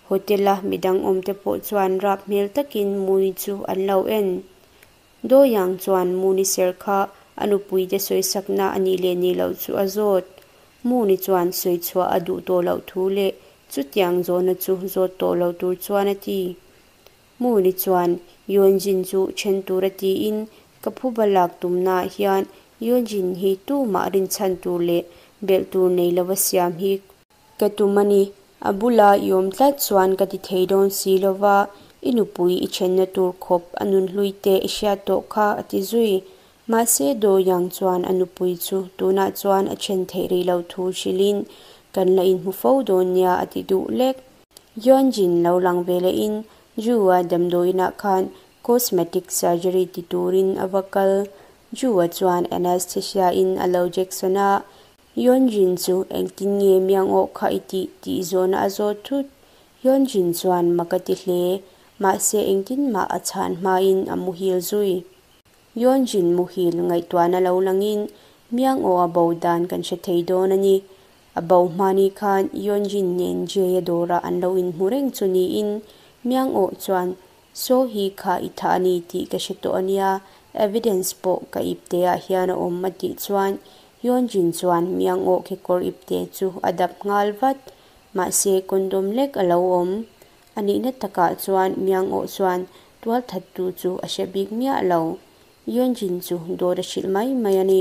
Hotel-a midang awmte pawh chuan rap hmel takin Moon-i chu an lo en. Doyang chuan Moon-i ser kha a nupuite sawisakna a nih leh nih loh chu a zawt. Moon-i chuan sawi chhuah a duh tawh loh thu leh chutiang zawhna chu zawt tawh lo tur chuan a ti. Moon-i chuan Yeonjin chu then tur a tiin ka phuba lak tumnaah hian Yeonjin hi tumah rinchhan tur leh belh tur nei lova siam hi Ka tum a ni. A bula i awm tlat chuan ka ti thei dawn si lo va, i nupui i thenna tur khawp a nunhlui te i hriat tawh kha a ti zui. Mahse Doyang chuan a nupui chu tunah chuan a then theih rih loh thu hrilhin kan la inhmu fo dawn nia a ti duh lek. Yeonjin lo lang ve lehin Ju-a damdawiinah khan cosmetic surgery ti turin a va kal. Ju-a chuan anaesthesia-in a lo jection a, Yeonjin chu engtin nge miang awh kha i tih tih zawhna a zawt thut. Yeonjin chuan mak a ti hle, mahse engtin mah a chhan hmain a muhil zui. Yeonjin muhil ngaihtuahna lo langin miang awh a bo dan kan hre thei dawn a ni. A bo hmani khan Yeonjin nen Jay-a dawrah an lo inhmu reng chu niin miang awh chuan Saw hi kha i thah a ni tih ka hre tawh a nia, evidence pawh ka ipte ah hian a awm a tih chuan Yeonjin chuan miangawh kekawr ipte chu a dap nghal vat. Mahse condom lek a lo awm. A nihna takah chuan miangawh chuan tualthattu chu a hre bik miah lo. Yeonjin chu dawt a hrilh mai mai a ni.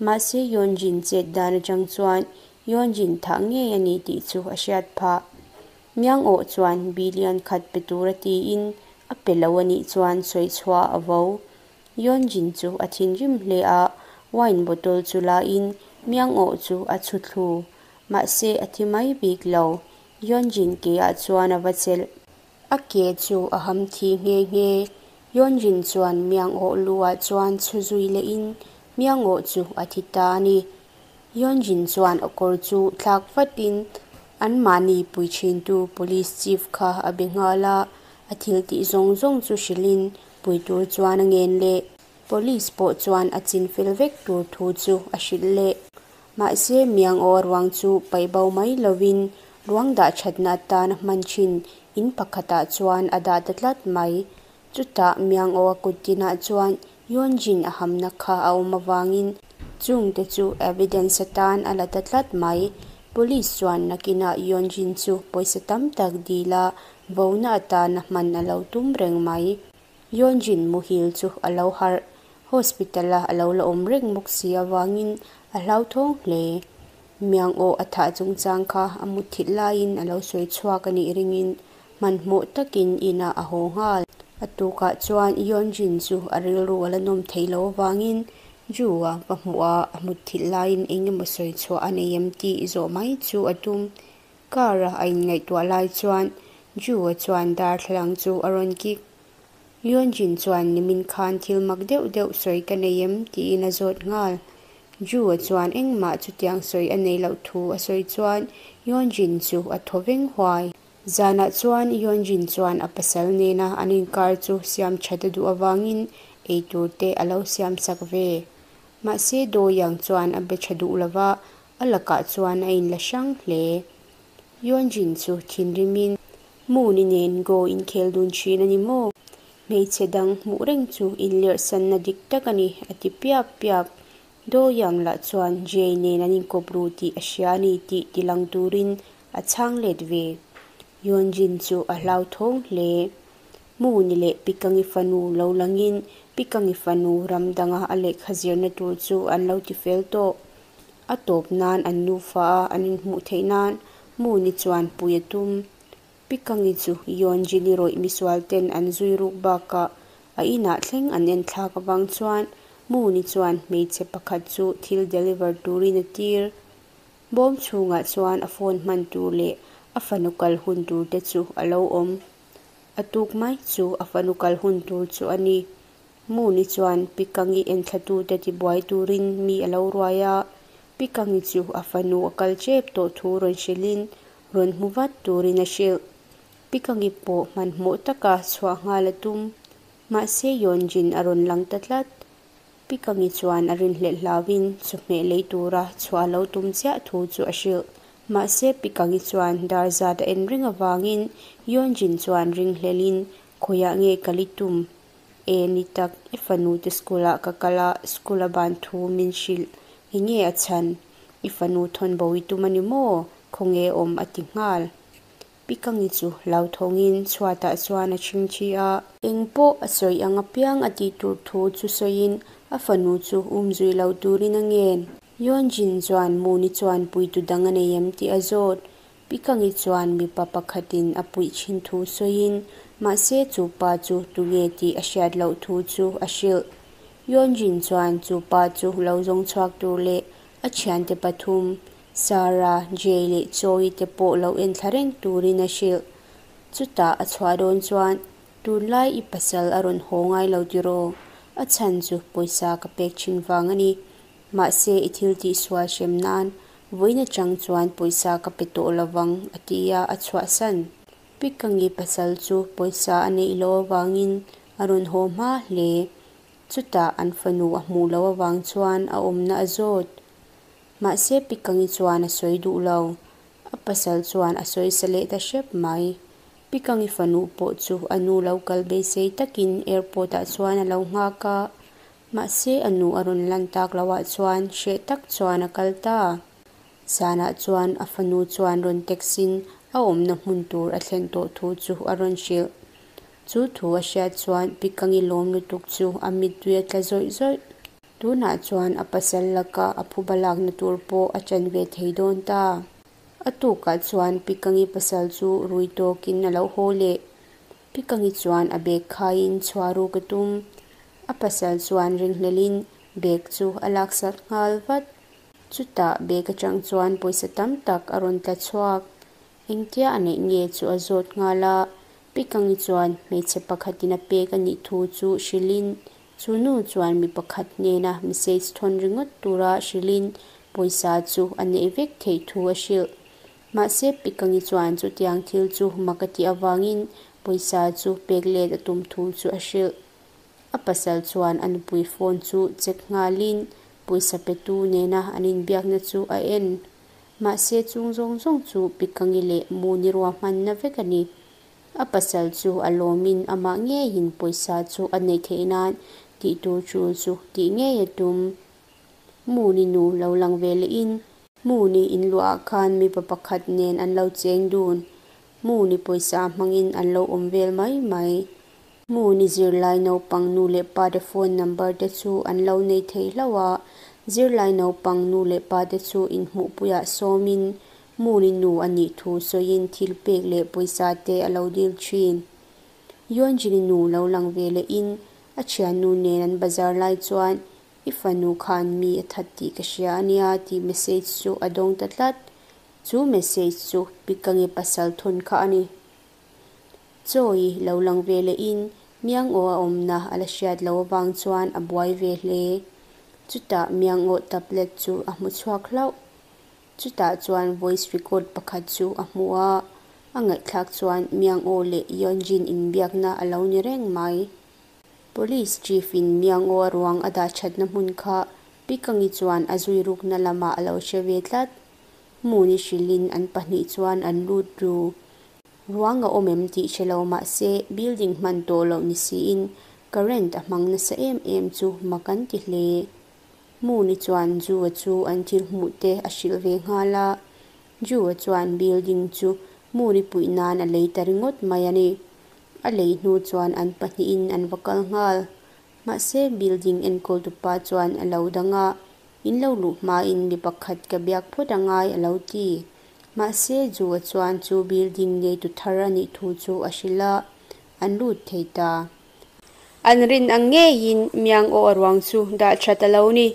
Mahse Yeonjin chet dan atang chuan Yeonjin thah ngei a ni tih chu a hriat phah. Miang awh chuan billion khat pe tura tiin a pe lo a nih chuan sawi chhuah a vo. Yeonjin chu a thinrim hle a, wine bottle chu lain Miang awh chu a chhu thlu. Mahse a thi mai bik lo. Yeonjin ke ah chuan a va chelh. A ke chu a ham thi nghe nghe. Yeonjin chuan Miang awh lu ah chuan chhu zui lehin Miang awh chu a thi ta a ni. Yeonjin chuan a kawr chu thlak vatin anmahni pui thintu police chief kha a be nghal a, a thil tih zawng zawng chu hrilhin pui tur chuan a ngen leh. Police pawh chuan a chin fel vek tur thu chu a hrilh leh. Mahse miang aw ruang chu paih bo mai lovin ruang dah thatna atan a hman thin in pakhatah chuan a dah ta tlat mai. Chutah miang aw a kut tinah chuan Yeonjin a hamna kha a awm avangin chungte chu evidence atan a la ta tlat mai. Police chuan nakinah Yeonjin chu pawisa tam tak dil a vona atana hman a lo tum reng mai. Yeonjin muhil chu a lo harh. Hospital-a a lo la awm reng bawk si avangin a hlauthawng hle. Miang aw a thah chungchang kha a mutthilh laiin a lo sawi chhuak a nih ringin Hmanhmawh takin inah a haw nghal. A tukah chuan Yeonjin chu a rilru a la nawm theih loh avangin Ju-a va hmuh a, a hmut thilh laiin eng emaw sawi chhuah a nei em tih zawh mai chu a tum. Car-a a inngaihtuah lai chuan Ju-a chuan darthlalang chu a rawn kik. Yeonjin chuan nimin khan thil mak deuh deuh sawi ka nei em tiin a zawt nghal. Ju-a chuan engmah chutiang sawi a nei loh thu a sawi chuan Yeonjin chu a thaw veng huai. Zanah chuan Yeonjin chuan a pasal nena an inkar chu siam that a duh avangin eitur te a lo siam sak ve. Mahse Do-young chuan a be tha duh lova, a lakah chuan a inla hrang hle. Yeonjin chu thinrimin, Moon-i nen Go inkhel dun thin a ni maw? Hmeichhe dang hmuh reng chu inlerhsanna dik tak a ni, a ti piap piap. Do-young lah chuan Jay nen an inkawp ru tih a hria a ni tih tilang turin a chhang let ve. Yeonjin chu a hlauthawng hle. Moon-i leh Pikangi fanu lo langin Pikangi fanu ram danga a lehkha zirna tur chu an lo ti fel tawh. A tawp nan an nufa a an inhmuh theih nan Moon-i chuan pui a tum. Pikangi chu Yeonjin-i rawih misual ten an zui ruk bakah a inah thleng an en thlak avang chuan Moon-i chuan hmeichhe pakhat chu thil deliver turin a tir. Bawm chhungah chuan a phone hman tur leh a fanu kal hun tur te chu a lo awm. A tuk mai chu a fanu kal hun tur chu a ni. Moon-i chuan Pikangi enthlatute tibuai turin mi a lo ruai a, Pikangi chu a fanu a kal tep tawh thu rawn hrilhin rawn hmu vat turin a hrilh. Pikangi pawh hmanhmawh taka chhuah nghal a tum. Mahse Yeonjin a rawn lang ta tlat. Pikangi chuan a rinhlelh hlauhin chawhmeh lei tura chhuah a lo tum chiah thu chu a hrilh. Mahse Pikangi chuan dar zat a en reng avangin Yeonjin chuan ringhlelhin khawiah nge kal i tum? E ni tak, i fanu te school ah ka kal a, school a ban thu min hrilh. Enge a chhan? I fanu thawn bo i tum a ni maw? Khawnge awm a ti nghal. Pikangi chu hlauthawngin chhuatah chuan a chhingchhi a. Eng pawh a sawi ang apiang a tih tur thu chu sawiin a fanu chu umzui lo turin a ngen. Yeonjin chuan Moon-i chuan puitu dang a nei em tih a zawt. Pikangi chuan mipa pakhatin a puih thin thu sawiin mahse chu pa chu tunge tih a hriat loh thu chu a hrilh. Yeonjin chuan chu pa chu lo zawng chhuak tur leh a thiante pathum Sarah, Jay leh Choi te pawh lo en thla reng turin a hrilh. Chutah a chhuah dawn chuan, Tunlai i pasal a rawn haw ngai lo tiraw? A chhan chu pawisa ka pek thin vang a ni. Mahse i thil tihsual hrem nan vawiin atang chuan pawisa ka pe tawh lovang a ti a, a chhuahsan. Pikangi pasal chu pawisa a neih loh avangin a rawn haw hma hle. Chutah an fanu a hmuh loh avang chuan a awmna a zawt. Mahse Pikangi chuan a sawi duh lo. A pasal chuan a sawi sa leh ta hrep mai. Pikangi fanu pawh chu a nu lo kal beisei takin airport ah chuan a lo nghak a. Mahse a nu a rawn lan tak loh ah chuan hreh tak chuan a kal ta. Zanah chuan a fanu chuan rawn text in a awmna hmun tur a thlen tawh thu chu a rawn hrilh. Chu thu a hriat chuan Pikangi lawm lutuk chu a mittui a tla zawih zawih. Tunah chuan a pasal laka a phuba lakna tur pawh a chan ve thei dawn ta. A tukah chuan Pikangi pasal chu rui tawkin a lo haw leh. Pikangi chuan a bag khaiin chhuah ruk a tum. A pasal chuan ringhlelin bag chu a laksak nghal vat. Chutah bag atang chuan pawisa tam tak a rawn tla chhuak. Engtia a neih nge chu a zawt nghal a. Pikangi chuan hmeichhe pakhatin a pek a nih thu chu hrilhin Chu nu chuan mi pakhat hnena message thawn ringawt tura hrilhin pawisa chu a neih vek theih thu a hrilh. Mahse Pikangi chuan chutiang thil chu mak a tih avangin pawisa chu pek let a tum thu chu a hrilh. A pasal chuan a nupui phone chu check nghalin pawisa petu nena an inbiakna chu a en. Mahse chung zawng zawng chu Pikangi leh Muni ruahmanna vek a ni. A pasal chu a lawmin amah ngeiin pawisa chu a neih theih nan tih tur tul chu tih ngei a tum. Muni nu lo lang ve lehin Muni inluahah khan mipa pakhat nen an lo cheng dun. Muni pawisa hmangin an lo awm vel mai mai. Muni zirlai naupang nu leh pa te phone number te chu an lo nei thei hlauh a, zirlai naupang nu leh pa te chu inhmuhpuiah sawmin Hmuni nu a nih thu sawiin thil pek leh pawisa te a lo dil thin. Yeonjin-i nu lo lang ve lehin a thiannu nen an bazar lai chuan I fanu khan mi a that tih ka hria a nia tih message chu a dawng ta tlat. Chu message chu Pikangi pasal thawn kha a ni. Chawi lo lang ve lehin Miang aw a awmna a la hriat loh avang chuan a buai ve hle. Chutah Myung-oh tablet chu a hmu chhuak hlauh. Chutah chuan voice record pakhat chu a hmu a, a ngaihthlak chuan Myung-oh leh Yeonjin inbiakna a lo ni reng mai. Police Chief in Myung-oh a ruang a dah thatna hmun kha Pikangi chuan a zui rukna lamah a lo hre ve tlat. Moon-i hrilhin an pahnih chuan an lut ru. Ruang a awm em tih hre lo mah se building hman tawh loh ni siin current a hmang nasa em em chu mak an ti hle. Moon-i chuan Ju-a chu an thil hmuh te a hrilh ve nghal a. Ju-a chuan building chu Moon-i puih nan a lei ta ringawt mai a ni. A lei hnu chuan an pahnihin an va kal nghal. Mahse building enkawltupa chuan a lo dang a, In lo luh hmain mi pakhat ka biak phawt a ngai a lo ti. Mahse Ju-a chuan chu building neitu thar a nih thu chu a hrilh a, an lut thei ta. An rin ang ngeiin Miang aw a ruang chu dah that a lo ni.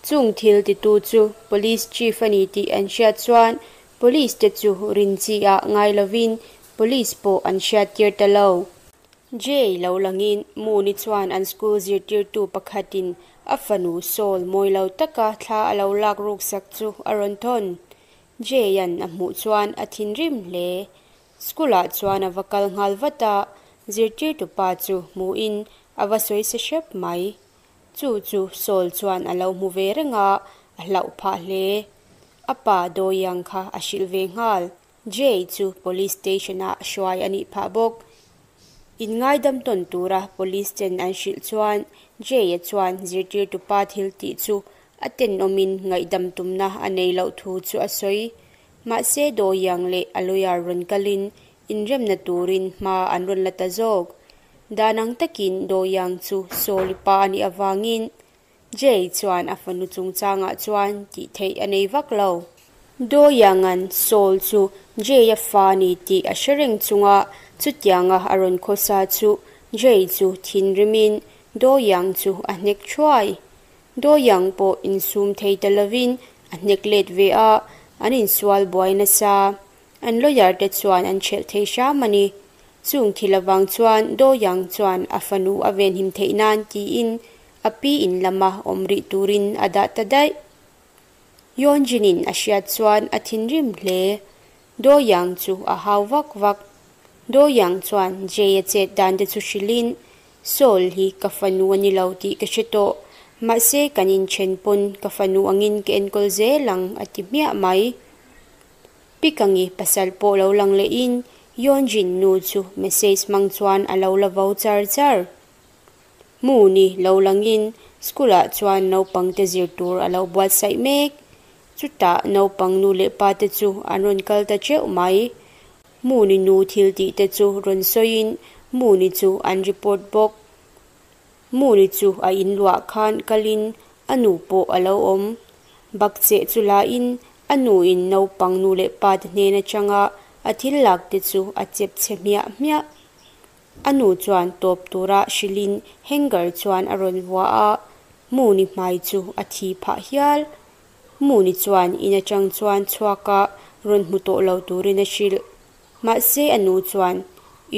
Chung thil titu chu Police Chief a ni tih an hriat chuan Police te chu rin chi ah ngai lovin Police pawh an hriat tir ta lo. Jay lo langin Moon-i chuan an school zirtirtu pakhatin a fanu Saul mawi lo taka thla a lo lak ruk sak chu a rawn thawn. Jay-a'n a hmuh chuan a thinrim hle. School-ah chuan a va kal nghal vat a, zirtirtu pa chu hmuhin a va sawi se hrep mai. Chu chu Saul chuan a lo hmu ve reng a, a hlauh phah hle. A pa Doyang kha a hrilh ve nghal. Jay chu Police Station-ah hruai a nih phah bawk. Inngaidam tawn tura Police ten an hrilh chuan Jay-a chuan zirtirtu pa thil tih chu a tenawmin ngaihdam tumna a nei loh thu chu a sawi. Mahse Doyang leh a lawyer rawn kalin inremna turin hma an rawn la ta zawk. Dan ang takin Doyang chu Saul-i pa a nih avangin Jay chuan a fanu chungchangah chuan tih theih a nei vak lo. Doyang-a'n Saul chu Jay-a fa a ni tih a hre reng chunga chutianga a rawn khawsa chu Jay chu thinrimin Doyang chu a hnek thuai. Doyang pawh insum thei ta lovin a hnek let ve a, an insual buai nasa. An lawyer te chuan an ṭhelh thei hram a ni. Chung thil avang chuan Doyang chuan a fanu a venhim theih nan tiin a pi in lama awm rih turin a dah ta daih. Yeonjin-in a hriat chuan a thinrim hle. Doyang chu a hau vak vak. Doyang chuan Jay-a chet dan te chu hrilhin, Seoul hi ka fanu a ni lo tih ka hre tawh. Mahse kan inṭhen pawn ka fanu angin ka enkawl zel ang a ti hmiah mai. Pikangi pasal pawh lo lang lehin Yeonjin nu chu message hmang chuan a lo la vo char char. Moon-i lo langin school-ah chuan naupangte zir tur a lo buatsaih mek. Chutah naupang nu leh pa te chu an rawn kal ta teuh mai. Moon-i nu thil tih te chu rawn sawiin Moon-i chu an report bawk. Moon-i chu a inluah khan kalin a nu pawh a lo awm. Bakcheh chu lain a nuin naupang nu leh pa te hnen atanga a thil lak te chu a chep chhe hmiah hmiah. A nu chuan tawp tura hrilhin hanger chuan a rawn vua a, Moon-i hmai chu a thi phah hial. Moon-i chuan in atang chuan chhuak a rawn hmu tawh lo turin a hrilh. Mahse a nu chuan,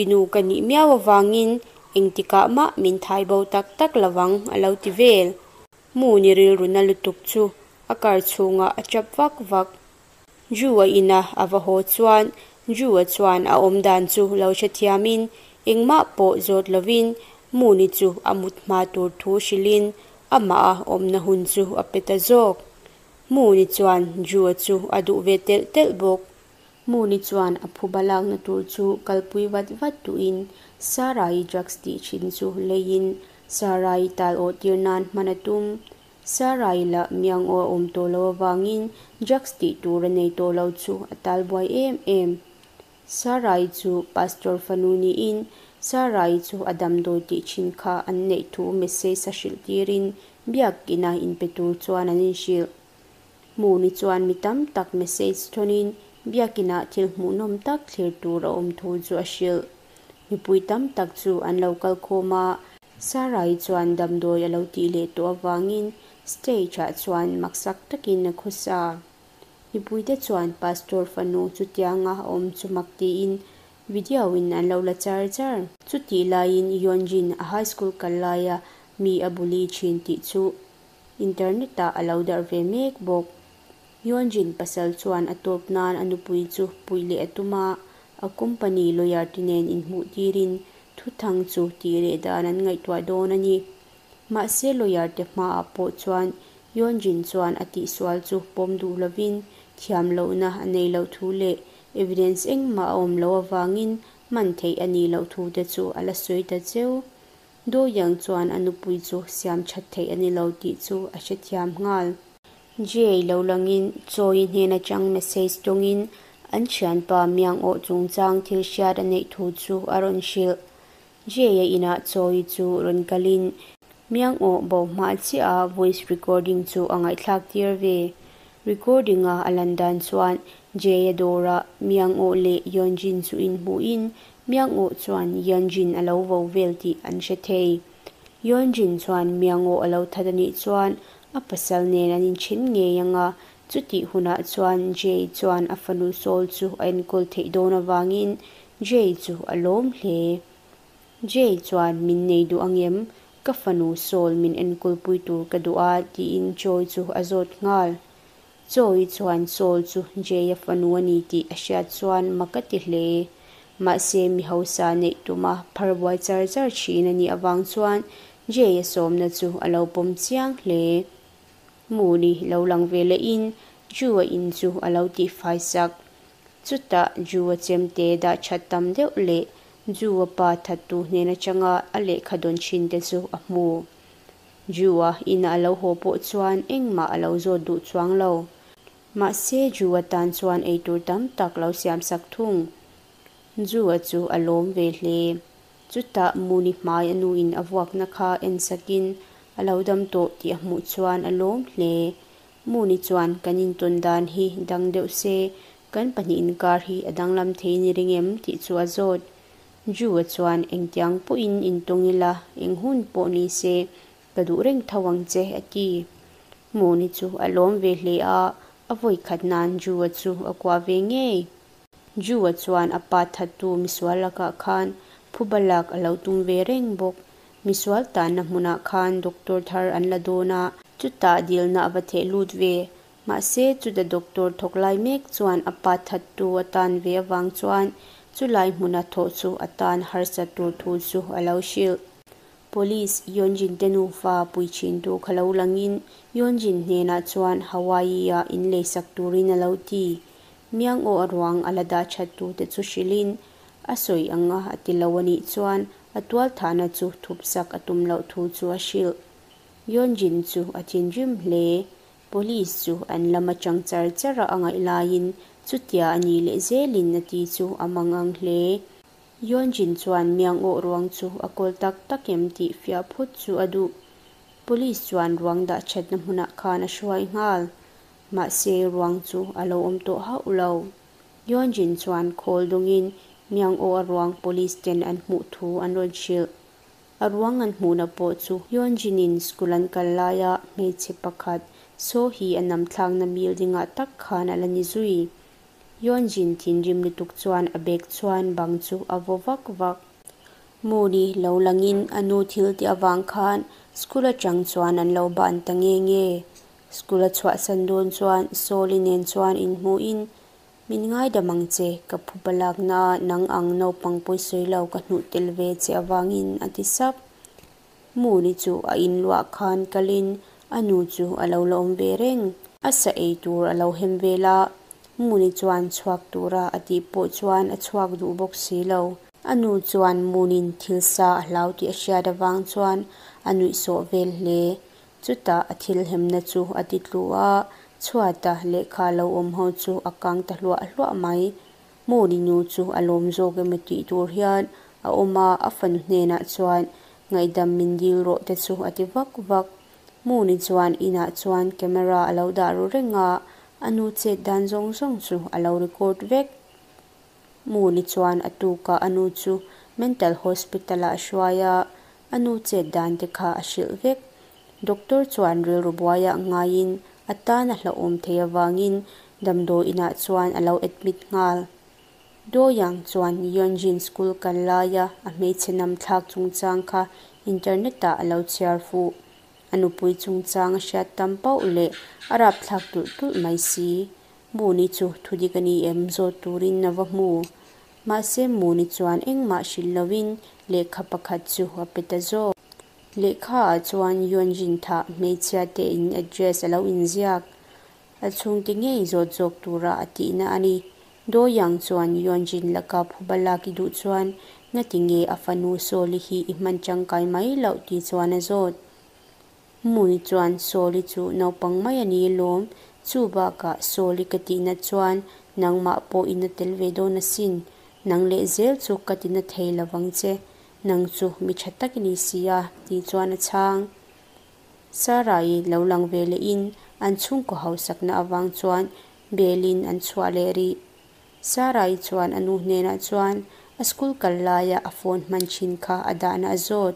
I nu ka nih miau avangin engtikah mah min thai bo tak tak lovang a lo ti vel. Moon-i rilru na lutuk chu a kar chhungah a tap vak vak. Ju-a ina a va haw chuan Ju-a chuan a awm dan chu lo hrethiamin engmah pawh zawt lovin Moon-i chu a mut hma tur thu hrilhin amah a awmna hun chu a pe ta zawk. Moon-i chuan Ju-a chu a duh ve telh telh bawk. Moon-i chuan a phuba lakna tur chu kalpui vat vat duhin Sarah-i drugs tih thin chu leiin Sarah-i tal awh tir nan hman a tum. Sarah-i lah miang aw a awm tawh lo avangin drugs tih tur a nei tawh lo chu a tal buai em em. Sarah-i chu pastor fanu niin Sarah-i chu a damdawi tih thin kha an neih thu message a hrilh tirin biakina inpe tur chuan an inhrilh. Hmuni chuan mi tam tak message thawnin biakinah thil hmuhnawm tak thlir tur a awm thu chu a hrilh. Mipui tam tak chu an lo kal khawm a, Sarai chuan damdawi a lo tih leh tawh avangin stage-ah chuan maksak takin a khawsa. Mipuite chuan pastor fanu chutianga a awm chu mak tiin video-in an lo la char char. Chutih laiin Yeonjin a high school kal laia mi a bully thin tih chu. Internet-ah a lo darh ve mek bawk. Yeonjin pasal chuan a tawp nan a nupui chu puih leh a tum a, a company lawyer te nen inhmuh tirin thuthang chu tih reh dan an ngaihtuah dawn a ni. Mahse lawyer te hmaah pawh chuan Yeonjin chuan a tihsual chu pawm duh lovin thiam lohna a nei loh thu leh evidence engmah a awm loh avangin man theih a nih loh thu te chu a la sawi ta cheu. Do Young chuan a nupui chu siam that theih a ni lo tih chu a hrethiam nghal. Jay lo langin Choi hnen atang message dawngin an thianpa Myung Oh chungchang thil hriat a neih thu chu a rawn hrilh. Jay-a inah Choi chu rawn kalin Myung Oh bo hma chiah a voice recording chu a ngaihthlak tir ve. Recording-a a lan dan chuan Jay-a dawrah Myung Oh leh Yeonjin chu inhmuhin Myung-oh chuan Yeonjin a lo vo vel tih an hre thei. Yeonjin chuan Myung-oh a lo that a nih chuan a pasal nen an inthen ngei ang a, chutih hunah chuan Jay chuan a fanu Seoul chu a enkawl theih dawn avangin Jay chu a lawm hle. Jay chuan min nei duh angem? Ka fanu Seoul min enkawlpui tur ka duh a tiin Choi chu a zawt nghal. Choi chuan Saul chu Jay-a fanu a ni tih a hriat chuan mak a ti hle. Mahse, mi hausa neih tuma phar buai char char thin a nih avang chuan Jay-a sawmna chu a lo pawm chiang hle. Moon-i lo lang ve lehin Ju-a in chu a lo tihfai sak. Chutah Ju-a chemte dah that tam deuh leh Ju-a pa thattu hnen atanga a lehkha dawn thin te chu a hmu. Ju-a ina a lo haw pawh chuan engmah a lo zawt duh chuang lo. Mahse Ju-a tan chuan eitur tam tak lo siam sak thung. Ju-a chu a lawm ve hle. Chutah Muni hmai a nuin a vuakna kha en sakin a lo dam tawh tih a hmuh chuan a lawm hle. Muni chuan kan intawn dan hi dang deuh se, kan pahnih inkar hi a danglam thei ni ring em tih chu a zawt. Ju-a chuan engtiang pawhin intawng ila, eng hun pawh ni se, ka duh reng tho ang che, a ti. Moni chu a lawm ve hle a, a vawi khat nan Ju-a chu a kuah ve ngei. Ju-a chuan a pa thattu misual lakah khan phuba lak a lo tum ve reng bawk. Misual tanna hmunah khan doctor thar an la dawn a, chutah dilna a va theh lut ve. Mahse, chuta doctor thawk lai mek chuan a pa thattu a tan ve avang chuan chulai hmuna thawh chu a tan harsat tur thu chu a lo hrilh. Police Yeonjin te nufa pui thintu kha lo langin Yeonjin hnenah chuan Hawaii-ah in leisak turin a lo ti. Miang aw a ruang a la dah that tute chu hrilhin a sawi anga a ti lo a nih chuan a tualthahna chu thupsak a tum loh thu chu a hrilh. Yeonjin chu a thinrim hle. Police chu an lam atang char char a a ngaih laiin chutia a nih leh zelin a ti chu a mang ang hle. Yeonjin chuan miang awh ruang chu a kawl tak tak em tih fiah phawt chu a duh. Police chuan ruang dah thatna hmunah khan a hruai nghal. Mahse ruang chu a lo awm tawh hauh lo. Yeonjin chuan khawl dawngin miang awh a ruang police ten an hmuh thu an rawn hrilh. A ruang an hmuhna pawh chu Yeonjin-in school an kal laia hmeichhe pakhat Soo hi a nam thlakna building-ah tak khan a la ni zui. Yeonjin thinrim lutuk chuan a bag chuan bang chu a vaw vak vak. Moon-i lo langin a nu thil tih avang khan school atang chuan an lo ban ta nge nge. School a chhuahsan dawn chuan Soo-li nen chuan inhmuhin Min ngaidam ang che, ka phu palakna nang ang naupang pawisawi lo ka hnuh tel ve che avangin a ti sap. Muni chu a inluah khan kalin a nu chu a lo la awm ve reng. A sa ei tur a lo hem vel a, Muni chuan chhuak tura a tih pawh chuan a chhuak duh bawk si lo. A nu chuan Muni'n thil sa a hlau tih a hriat avang chuan a nuihsawh vel hle. Chutah a thil hemna chu a ti tlu a, chhuata lehkha lo awm ho chu a kang ta hluah hluah mai. Mawni nu chu a lawm zawk emaw tih tur hian a awm a, a fanu hnenah chuan ngaihdam min dil rawh te chu a ti vak vak. Mawni chuan inah chuan camera a lo dah ru reng a, a nu chet dan zawng zawng chu a lo record vek. Muni chuan a tukah a nu chu mental hospital ah a hruai a, a nu chet dan te kha a hrilh vek. Doctor chuan rilru buaiah ngaiin a tan a hlauhawm thei avangin damdawi inah chuan a lo admit nghal. Doyang chuan Yeonjin school kal laia a hmeichhe nam thlak chungchang kha internet ah a lo chhiar fuh. a nupui chungchang a hriat tam pauh leh a rapthlak tulh tulh mai si. Moon-i chu thudik a ni em zawt turin a va hmu. Mahse Moon-i chuan engmah hrilh lovin lehkha pakhat chu a pe ta zawk. Lehkha ah chuan Yeonjin thah hmeichhia te in address a lo inziak. A chhungte ngei zawt zawk tura a tihna a ni. Do Young chuan Yeonjin laka phuba lak i duh chuan ngati nge a fanu Soli hi i hman tangkai mai loh tih chuan a zawt. Moon-i chuan Soli chu naupang mai a ni lawm, chu bakah Soli ka tihna chuan nangmah pawh i na tel ve dawn asin, nang leh zel chu ka tina thei lovang che, nang chu mi tha tak i ni si a tih chuan a chhang. Sarah-i lo lang ve lehin an chhungkaw hausakna avang chuan belin an chhuah leh rih. Sarah-i chuan a nu hnenah chuan a school kal laia a phone hman thin kha a dahna a zawt.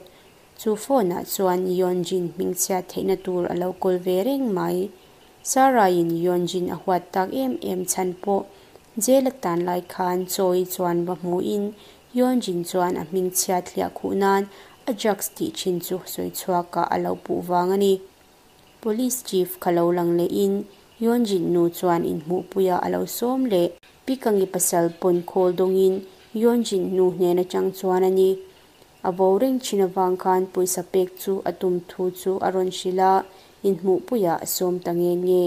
Chu phone ah chuan Yeonjin hmingchhiat theihna tur a lo kawl ve reng mai. Sarah-in Yeonjin a huat tak em em chhan pawh jail a tan lai khan Choi chuan va hmuhin Yeonjin chuan a hmingchhiat hliah khuh nan a drugs tih thin chu sawi chhuakah a lo puh vang a ni. Police chief kha lo lang lehin Yeonjin nu chuan inhmuhpuiah a lo sawm leh. Pikangi pasal pawn khawl dawngin Yeonjin nu hnen atang chuan a ni. A vo reng thin avang khan pawisa pek chu a tum thu chu a rawn hrilh a, inhmuhpuiah a sawm ta nge nge.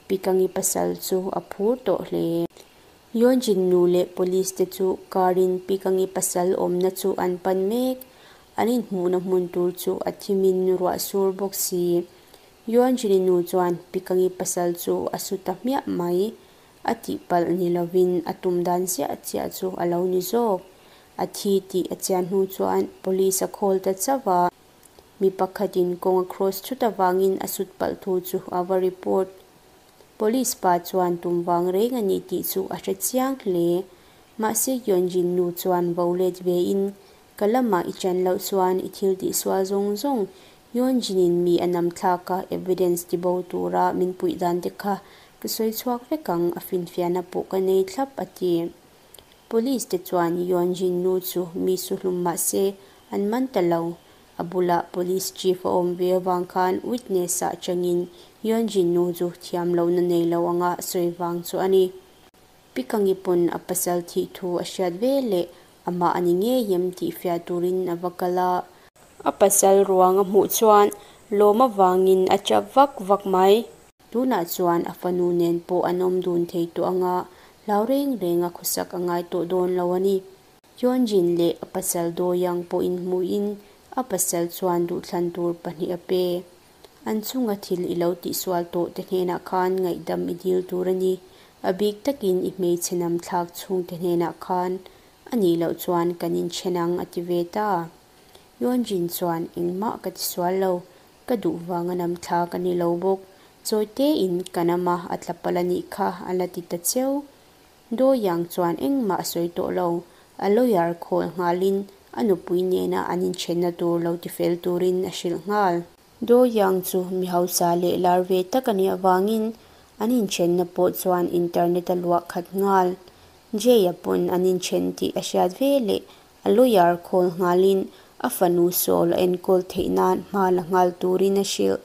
Pikangi pasal chu a phur tawh hle. Yeonjin nu leh police te chu car in Pikangi pasal awmna chu an pan mek. An inhmuhna hmun tur chu a thimin ruah sur bawk si. Yeonjin-i nu chuan Pikangi pasal chu a su ta hmiah mai. A tihpalh ni lovin a tum dan chiah chiah chu a lo ni zawk. A thi tih a chian hnu chuan police a call ta chauh a. Mi pakhatin kawng a cross thut avangin a sut palh thu chu a va report. Police pa chuan tum vang reng a ni tih chu a hre chiang hle. Mahse Yeonjin nu chuan vo let vein, Ka lamah i chan loh chuan i thil tihsual zawng zawng Yeonjin-in mi a nam thlak a, evidence ti bo tura min puih dan te kha ka sawi chhuak vek ang, a finfiahna pawh ka nei thlap a ti. Police te chuan Yeonjin nu chu mi su hlum mah se an man ta lo. A bulah police chief a awm ve avang khan witness ah changin Yeonjin nu chu thiam lohna nei lo anga sawi vang chu a ni. Pikangi pawn a pasal thih thu a hriat ve leh amah a ni ngei em tih fiah turin a va kal a. A pasal ruang a hmuh chuan lawm avangin a chap vak vak mai. Tunah chuan a fanu nen pawh an awm dun thei tawh anga hlau reng reng a khawsak a ngai tawh dawn lo a ni. Yeonjin leh a pasal Doyoung pawh inhmuhin a pasal chuan duhthlan tur pahnih a pe. An chunga thil i lo tihsual tawh te hnenah khan ngaihdam i dil tur a ni. A bik takin i hmeichhe nam thlak chhungte hnenah khan a nih loh chuan kan inthen ang a ti ve ta. Yeonjin chuan engmah ka tisual lo, Ka duh vanga nam thla ka ni lo bawk. Chawi tein ka nam a, a tla palh a nih kha, a la ti ta cheu. Do Yang chuan engmah a sawi tawh lo. A lawyer khawl nghalin a nupui nena an inthenna tur lo tifel turin a hrilh nghal. Do Yang chu mi hausa leh lar ve tak a nih avangin an inthenna pawh chuan internet a luah khat nghal. Jay-a pawn an inthen tih a hriat ve leh A lawyer khawl nghalin a fanu Saul a enkawl theih nan hma la nghal turin a hrilh.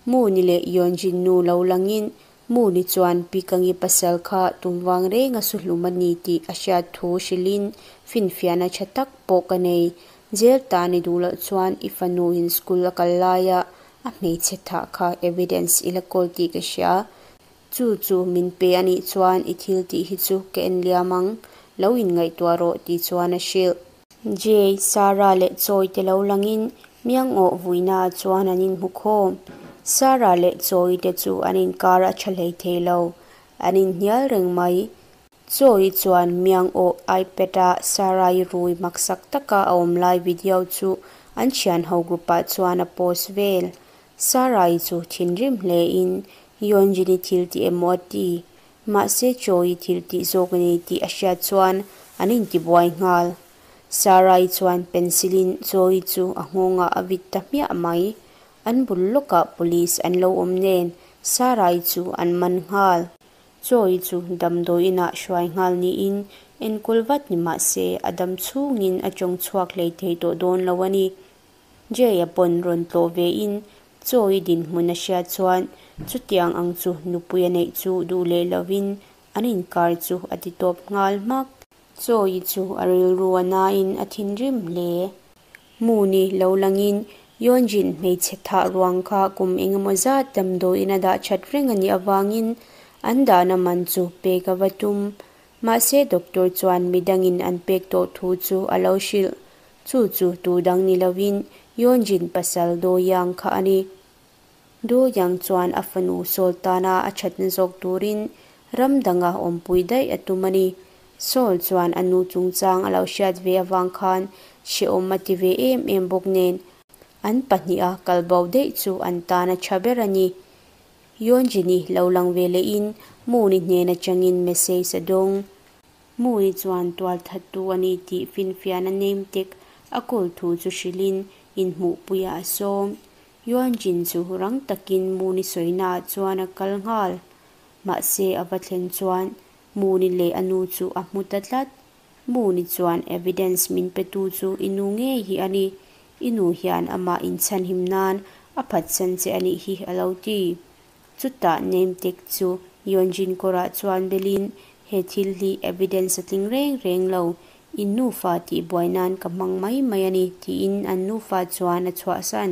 Moon-i leh Yeonjin nu lo langin Moon-i chuan Pikangi pasal kha tum vang reng a su hlum a ni tih a hriat thu hrilhin finfiahna tha tak pawh ka nei. Jail tan i duh loh chuan i fanu in school a kal laia a hmeichhe thah kha evidence i la kawl tih ka hria. Chu chu min pe a nih chuan i thil tih hi chu ka en liam ang, lo inngaihtuah rawh tih chuan a hrilh. Jay, Sarah leh Choi te lo langin Miangawh vuinaah chuan an inhmu khawm. Sarah leh Choi te chu an inkar a tha hlei thei lo, an inhnial reng mai. Choi chuan Miangawh iPad-a Sarah-i rui maksak taka a awm lai video chu an thianho group-ah chuan a post vel. Sarai chu thinrim hlein Yeonjin-i thil tih emaw a ti. Mahse Choi-i thil tih zawk a ni tih a hriat chuan an intibuai nghal. Sarai chuan pencil-in Choi chu a nghawngah a vit ta hmiah mai. An bul lawkah police an lo awm nen Sarai chu an man nghal. Choi chu damdawi inah hruai nghal niin enkawl vat ni mahse a dam chhungin a tawng chhuak hlei thei tawh dawn lo a ni. Jay-a pawn rawn tlawh ve in Chawi dinhmun a hriat chuan chutiang ang chu nupui a neih chu duh leh lovin an inkar chu a ti tawp nghal hmak. Chawi chu a rilru a nain a thinrim hle. Muni lo langin Yeonjin hmeichhe thah ruang kha kum engemaw zat damdawiin a dah that reng a nih avangin an dahna man chu pek a va tum. Mahse doctor chuan midangin an pek tawh thu chu a lo hrilh. Chu chu tu dang ni lovin Yeonjin pasal Do Young kha a ni. Do Young chuan a fanu Seoul tana a thatna zawk turin ram danga awmpui daih a tum a ni. Seoul chuan a nu chungchang a lo hriat ve avang khan hrehawm a ti ve em em bawk nen, an pahniha kal bo daih chu an tan a tha ber a ni. Yeonjin-i lo lang ve lehin Moon-i hnen atangin message a dawng. Moon-i chuan tualthattu a ni tih finfiahna name tag a kawl thu chu hrilhin inhmuhpuiah a sawm. Yeonjin chu rang takin Moon-i sawinaah chuan a kal nghal. Mahse a va thlen chuan Moon-i leh a nu chu a hmu ta tlat. Moon-i chuan evidence min petu chu i nu ngei hi a ni. I nu hian amah inchhanhim nan a phatsan che a nih hi a lo ti. Chutah name tag chu Yeonjin kawrah chuan belin he thil hi evidence a tling reng reng lo, in nufa tihbuai nan ka hmang mai mai a ni tiin an nufa chuan a chhuahsan.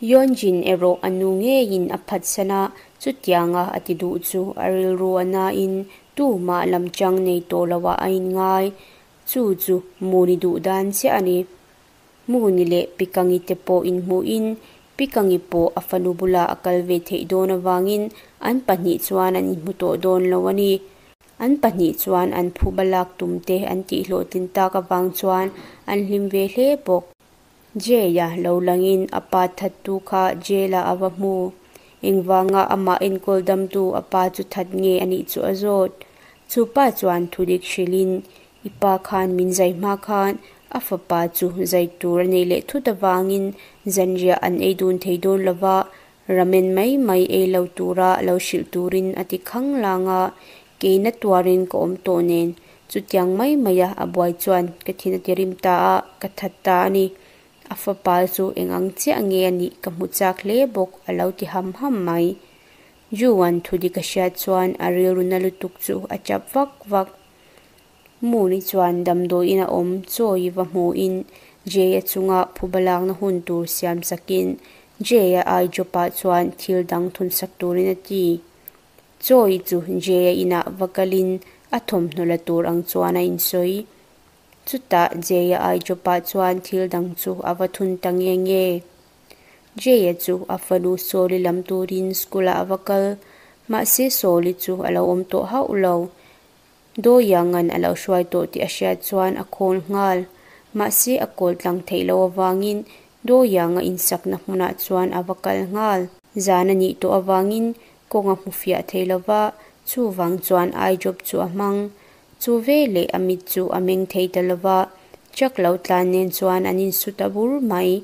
Yeonjin erawh a nu ngeiin a phatsan a, chutianga a ti duh chu a rilru a nain tumah lamchang nei tawh loah a inngai. Chu chu Moon-i duh dan chiah a ni. Moon-i leh Pikangi te pawh inhmuhin Pikangi pawh a fanu bulah a kal ve theih dawn avangin an pahnih chuan an inhmu tawh dawn lo a ni. An pahnih chuan an phuba lak tum te an tihhlawhtlin tak avang chuan an hlim ve hle bawk. Jay-a lo langin a pa thattu kha jail-ah a va hmu. Engvanga amah enkawl damtu a pa chu that nge a nih chu a zawt. Chu pa chuan thudik hrilhin, I pa khan min zai hma khan a fapa chu zai tur a neih leh thut avangin zanriah an ei dun thei dawn lova, ramen mai mai ei lo tura lo hrilh turin a ti khang lang a, keina tuarin ka awm tawh nen chutiang mai maia a buai chuan ka thin a ti rim ta a, ka that ta a ni. A fapa chu eng ang chiah nge a nih ka hmu chak hle bawk a lo ti ham ham mai. Juan thudik a hriat chuan a rilru na lutuk chu a chap vak vak. Moon-i chuan damdawiin a awm chawi va hmuhin Jay-a chunga phuba lakna hun tur siam sakin Jay-a ai job-ah chuan thil dang thunsak turin a ti. Chawi chu Jay-a inah va kalin a thawmhnaw la tur ang chuan a insawi. Chutah Jay-a ai job-ah chuan thil dang chu a va thun ta nge nge. Jay-a chu a fanu Sawli lam turin school-ah a va kal. Mahse Sawli chu a lo awm tawh hauh lo. Dawianga'n a lo hruai tawh tih a hriat chuan a khawl nghal. Mahse a kawl tlang theih loh avangin Dawianga insakna hmunah chuan a va kal nghal. Zan a nih tawh avangin kawng a hmu fiah thei lo va, chuvang chuan eye drop chu a hmang. Chu veleh a mit chu a meng thei ta lo va, truck lo tlan nen chuan an insu ta bur mai.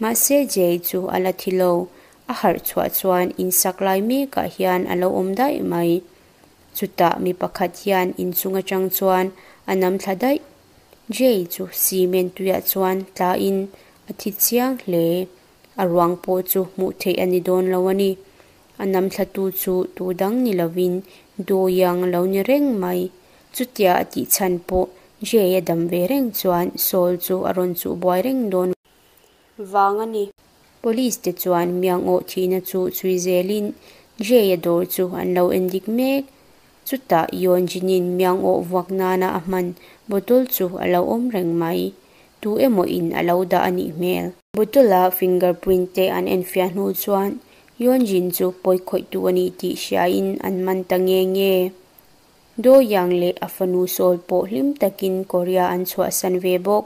Mahse Jay chu a la thi lo, a harh chhuah chuan insak lai mekah hian a lo awm daih mai. Chutah mi pakhat hian inchung atang chuan a nam thla daih. Jay chu cement tuiah chuan tlain a thi chiang hle. A ruang pawh chu hmuh theih a ni dawn lo a ni. A nam thlatu chu tu dang ni lovin Doyang a lo ni reng mai. Chutia a tih chhan pawh Jay a dam ve reng chuan Saul chu a rawn chuh buai reng dawn vang a ni. Police te chuan miang awh thihna chu chhui zelin Jay-a dawr chu an lo en dik mek. Chutah Yeonjin-in miang awh vuak nana a hman bottle chu a lo awm reng mai. Tu emaw in a lo dah a nih hmel. Bottle-a fingerprint te an enfiah hnu chuan Yeonjin chu pawi khawihtu a ni tih hriain an man ta nge nge. Do Young leh a fanu Seoul pawh hlim takin Korea an chhuahsan ve bawk.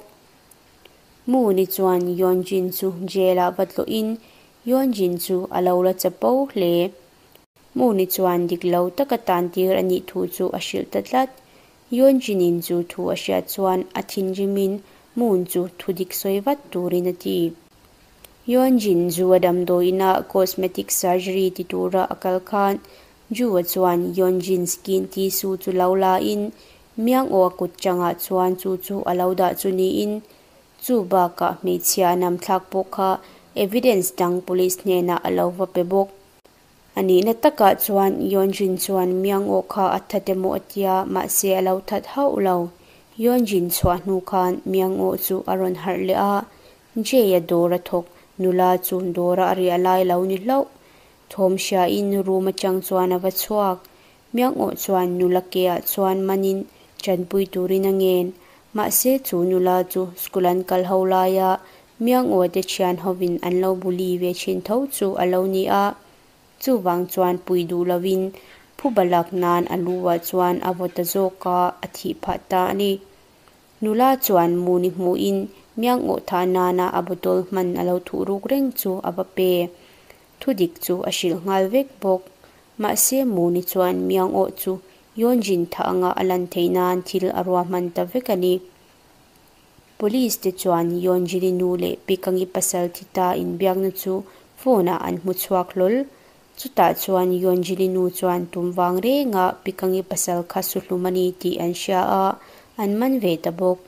Moon-i chuan Yeonjin chu jail-ah va tlawhin Yeonjin chu a lo la chapo hle. Moon-i chuan dik lo taka tantir a nih thu chu a hrilh ta tlat. Yeonjin-in chu thu a hriat chuan a thinrimin Moon chu thu dik sawi vat turin a ti. Yeonjin zu a damdawiin-ah cosmetic surgery ti tura a kal khan Ju-a chuan Yeonjin skin tissue chu lo la-in Miang aw a kut changah chuan chu chu a lo dah chu niin, chu bakah hmeichhia a nam thlak pawh kha Evidence dang police hnenah a lo va pe bawk. A nihna takah chuan Yeonjun chuan Myung-oh kha a that emaw a tia, mahse a lo that hauh lo. Yeonjun chhuah hnu khan Myung-oh chu a rawn harh leh a, Jay-a dawr a thawk nula chu dawra a riah lai lo ni hlauh. Thawm hriain room atang chuan a va chhuak. Myung-oh chuan nula ke-ah chuan manin tanpui turin a ngen. Mahse chu nula chu school an kal ho laia Myung-oh te thian hovin an lo bully ve thin tho chu a lo ni a. Chuvang chuan pui duh lovin phuba lak nan a lu-ah chuan a vaw ta zawk a, a thih phah ta a ni. Nula chuan Muni hmuhin Myung-oh thah nana a bottle hman a lo thuh ruk reng chu a va pe. Thudik chu a hrilh nghal vek bawk. Mahse Muni chuan Myung-oh chu Yeonjin thah anga a lan theih nan thil a ruahman ta vek a ni. Police te chuan Yeonjin-i nu leh Pikangi pasal thi ta inbiakna chu phone ah an hmu chhuak hlawl. Chutah chuan Yeonjin-i nu chuan tum vang renga Pikangi pasal kha su hlum a ni tih an hria a, an man ve ta bawk.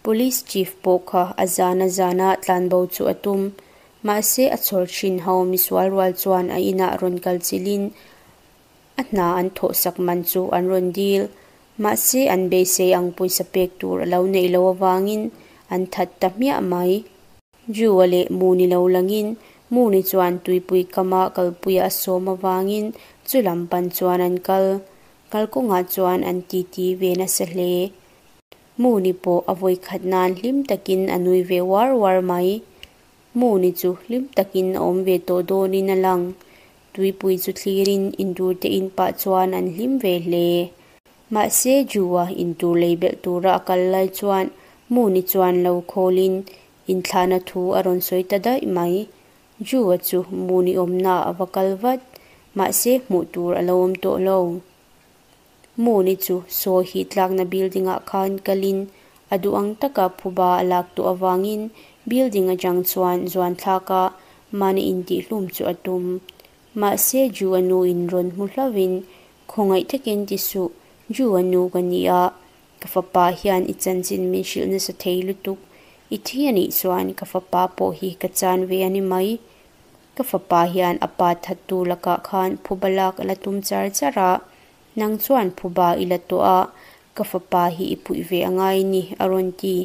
Police chief pawh kha a zana zana tlanbo chu a tum. Mahse a chhawr thin ho misual rual chuan a inah rawn kal chilhin a hna an thawhsak man chu an rawn dil. Mahse an beisei ang pawisa pek tur a lo neih loh avangin an that ta hmiah mai. Drew-a leh Moon-i lo langin Moon-i chuan tuipui kama kalpuia a sawm avangin chu lam pan chuan an kal. Kalkawngah chuan an titi ve nasa hle. Moon-i pawh a vawikhat nan hlim takin a nui ve uar uar mai. Moon-i chu hlim takin a awm ve tawh dawnin a lang. Tuipui chu thlirin intur te in pah chuan an hlim ve hle. Mahse Drew-a intur lei belh tura a kal lai chuan Moon-i chuan lo khawlin inthlahna thu a rawn sawi ta daih mai. Drew-a chu Moon-i awmnaah a va kal vat. Mahse hmuh tur a lo awm tawh lo. Moon-i chu sawi hi tlakna building-ah khan kalin a duh ang taka phuba a lak tawh avangin building atang chuan zuan thlaka mahni intihhlum chu a tum. Mahse Drew-a nuin rawn hmu hlauhin Khawngaih takin ti suh, Drew-a nu ka ni a, ka fapa hian i chanchin min hrilh nasa thei lutuk. I thi a nih chuan ka fapa pawh hi ka chan ve a ni mai. Ka fapa hian a pa thattu lakah khan phuba lak a la tum char char a, nang chuan phuba i la tawh a, ka fapa hi i puih ve a ngai ni, a rawn ti.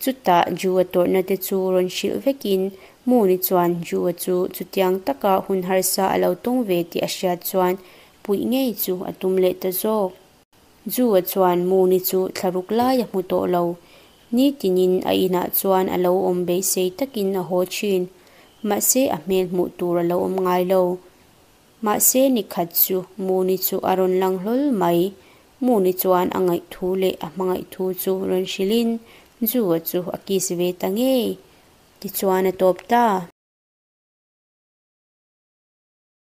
Chutah Ju-a tawrhna te chu rawn hrilh vekin Moon-i chuan Ju-a chu chutiang taka hun harsa a lo tawng ve tih a hriat chuan puih ngei chu a tum leh ta zawk. Ju-a chuan Moon-i chu thlaruk lai a hmu tawh lo. Nitinin a inah chuan a lo awm beisei takin a haw thin. Mahse a hmel hmuh tur a lo awm ngai lo. Mahse nikhat chu Moon-i chu a rawn lang hlawl mai. Moon-i chuan a ngaih thu leh a hmangaih thu chu rawn hrilhin Ju-a chu a kiss ve ta ngei. Tichuan a tawp ta.